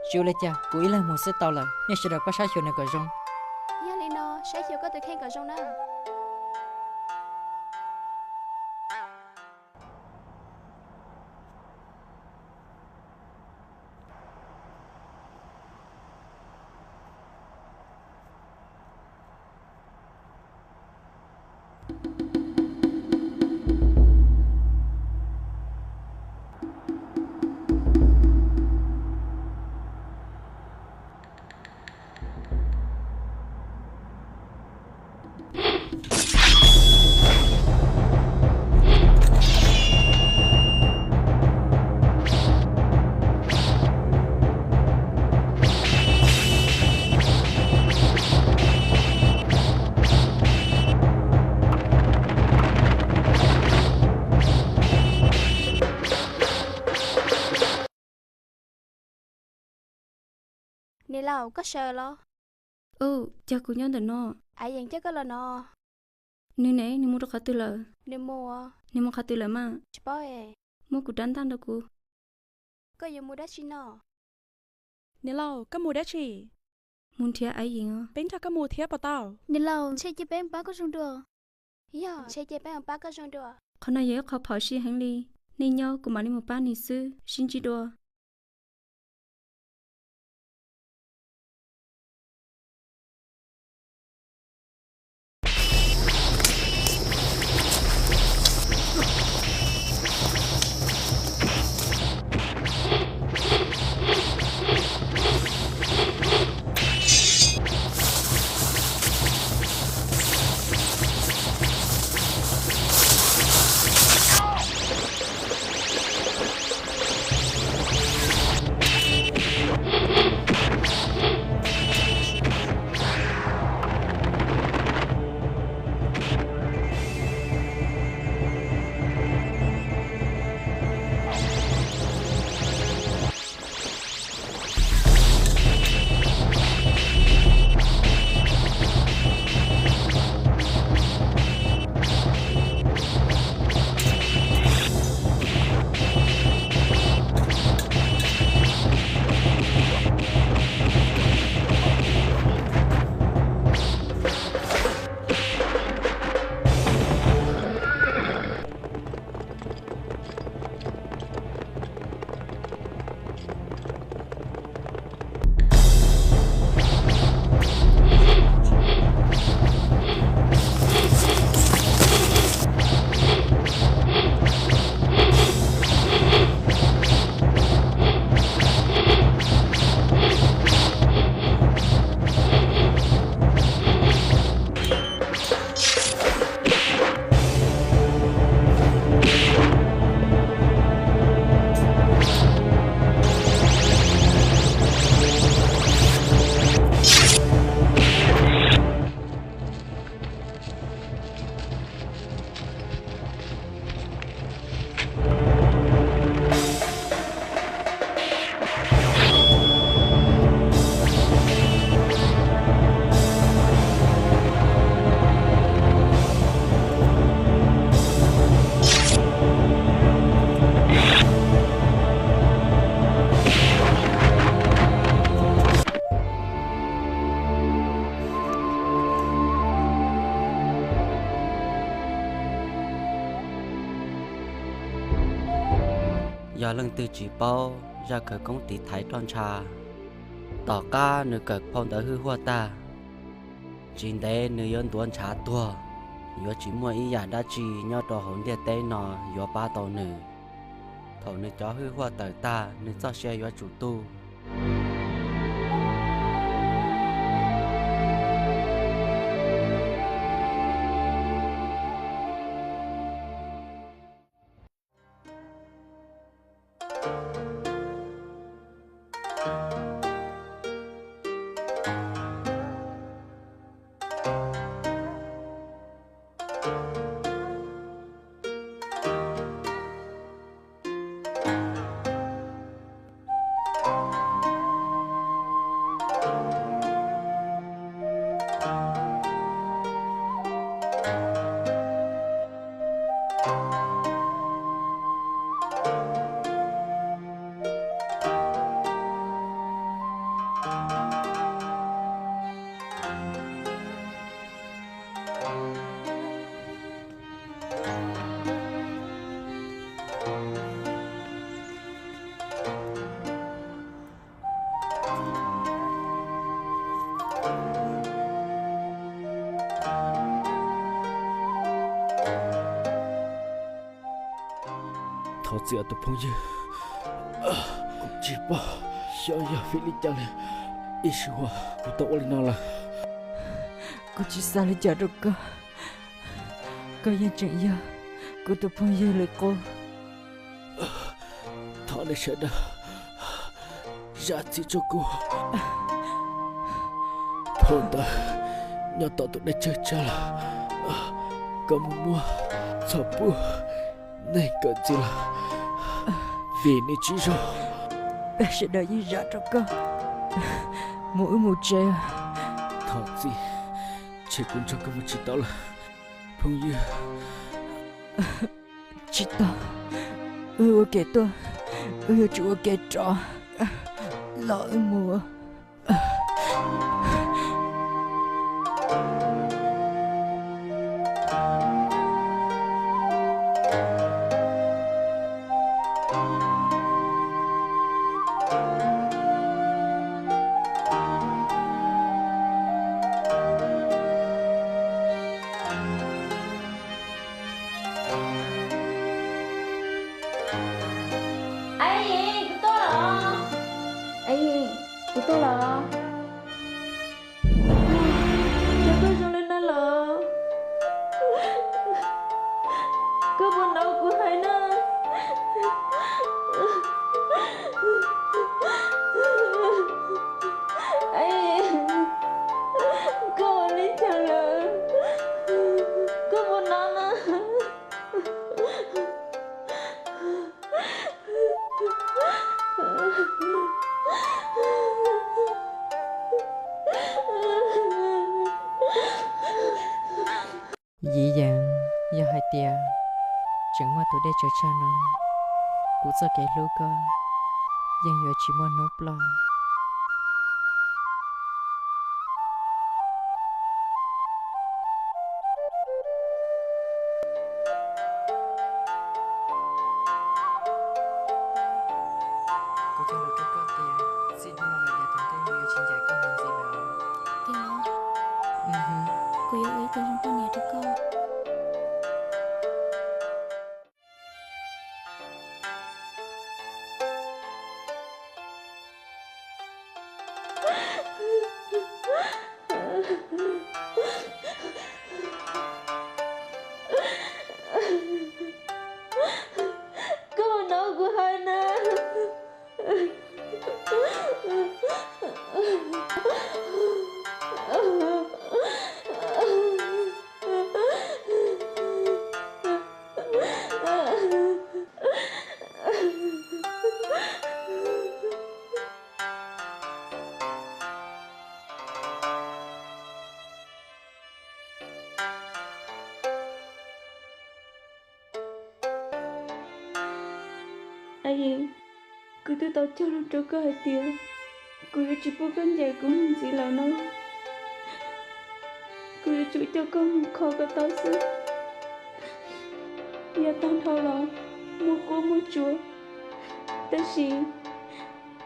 Tsis ua li cas, kuv ib leeg mus xwb tau lawm, nej sawv daws pab saib xyuas nws kom zoo. Yog li no, saib xyuas koj tus kheej kom zoo na. Niam laus, koj sawv los? Ub, cas kuv nyob ntawm no? Av Yeem coj koj los no. Nws ne, nws mus rau qhov twg lawm? Nws mus. Nws mus qhov twg lawm mas? Tsis paub es. Muab kuv rab ntaj nrog kuv. Koj yuav mus dab tsi no? Niam laus, koj mus dab tsi? Mus nrhiav Av Yeem os. Peb nrog koj mus thiab puas tau? Niam laus, ntshe cia peb mus pab koj zoo dua. Yog, ntshe cia peb mus pab koj zoo dua. Qhov no yog ib qho phom sij heev li. Nej nyob kuv mam li mus pab nws xwb, sib ntsib dua. Yog leej twg tsis paub zaj khawv koob tiv thaiv roj ntsha, tom qab nws kawm phau ntawv hwj huaj tag, tsis ntev nws yuav ntuav ntshav tuag, yuav tsis muaj ib yam dab tsi nyob rau hauv ntiaj teb no yuav pab tau nws. Thaum nws cov hwj huaj tawm tag, nws txoj sia yuav tsum tu. Thov txim os tus phooj ywg, kuv tsis paub xyov yog vim li cas li, ib sij huam kuv tau ua li no lawm. Kuv tsis xav li cas rau koj, koj yeej tseem yog kuv tus phooj ywg li qub. Thov nej sawv daws zam txim rau kuv. Phau ntawv nyob tom tus dej tsawg tsawg lawm, koj mus muab txog pub neeg kawm ntxiv lawm, vim nws tsis zoo. Peb sawv daws yeej zam rau koj, mus wb mus tsev. Thov txim, ntshe kuv nrog koj mus tsis tau lawm phooj ywg. Tsis tau, wb ua ke tuaj, wb yuav tsum ua ke rov, los wb mus. Aib, kuv tuaj los. Aib, kuv tuaj los. Cas koj zoo li no los? Koj puas hnov kuv hais na? Aib, koj ua li cas lawm? Koj puas hnov na? Yiv Yees, yog hais tias tseem muaj tus dej tsawg tsawg no, kuv txoj kev hlub koj yeej yuav tsis muaj hnub ploj. Kuv cog lus rau koj tias txij hnub no los yav tom ntej kuv yuav tsis ncaim koj mus ntxiv lawm. Kuv yuav ua ib tug zoo poj niam rau koj. Koj hnov kuv hais na. Aib, kuv twb tau cog lus rau koj hais tias kuv yuav tsis pub koj ncaim kuv mus ntxiv lawm no. Kuv yuav tsum coj koj mus kho kom tau xwb. Yav tag dhau los muaj quab muaj tsuas, Tab sis,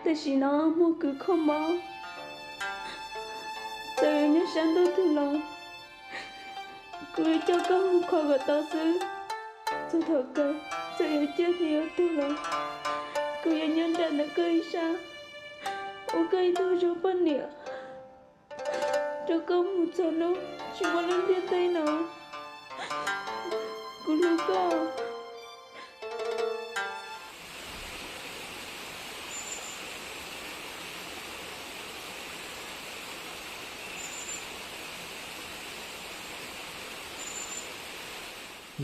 tam sim no muaj kws kho mob, txawm yuav nyob sab ntuj twg los kuv yuav coj koj mus kho kom tau xwb. Txog thaum kawg txawm yuav ciaj thiab yuav tuag los kuv yuav nyob nram ntawm koj ib sab, ua koj ib tug zoo poj niam, rau koj mus txog hnub tsis muaj lub ntiaj teb no. Kuv hlub koj.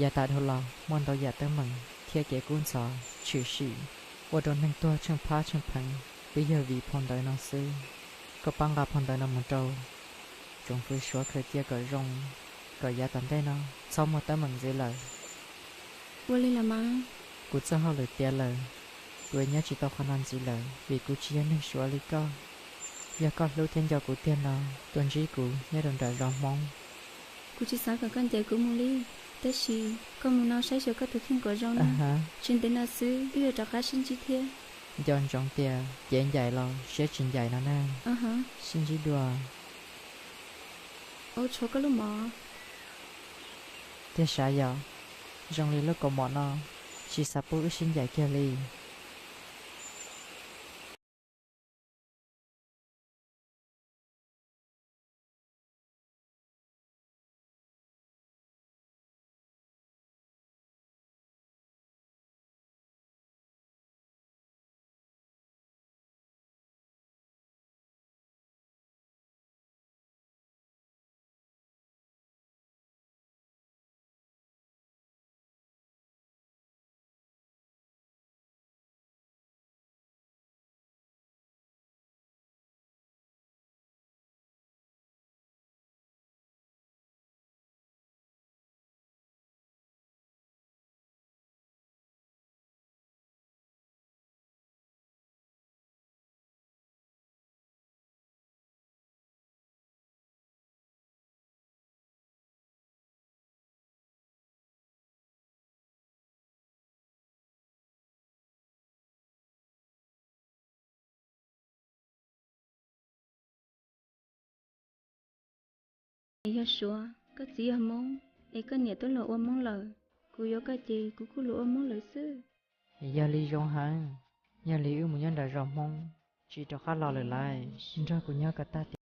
Yav tas dhau los muaj ntau yam teeb meem thiab kev kub ntxhov tshwm sim ua rau neeg tuag tsheej phab tsheej pheev, twb yog vim phau ntawv no xwb. Koj pab nqa phau ntawv no mus rau tsoom fwv Suav khaws cia kom zoo, kom yav tom ntej no txhob muaj teeb meem ntxiv lawm. Ua li los mas. Kuv txoj hauj lwm tiav lawm, kuv yuav nyob tsis tau qhov no ntxiv lawm vim kuv tsis yog neeg Suav li koj. Yog koj hlub thiab nco kuv tiag no, tuaj ntsib kuv nyob rau nram zos Hmoob. Kuv tsis xav kom koj ncaim kuv mus li, tab sis koj mus no saib xyuas koj tus kheej kom zoo na. Tsis ntev no xwb wb yuav rov qab sib ntsib thiab. Nco ntsoov tias cev ncaim los siab tsis ncaim no na. Sib ntsib dua. Ua tshua koj lub mov. Tiag sav yom, zoo li lub kaus mom no tsis xav pub wb sib ncaim kiag li. Es yog Suav, koj txiv yog Hmoob, es koj niam twb los ua Hmoob lawm, kuv yuav koj ces kuv kuj los ua Hmoob lawm xwb. Yog li zoo heev, yog li wb mus nyob nram zos Hmoob, tsis rov qab los lawm lauj, nrog kuv nyob kom tag tiam.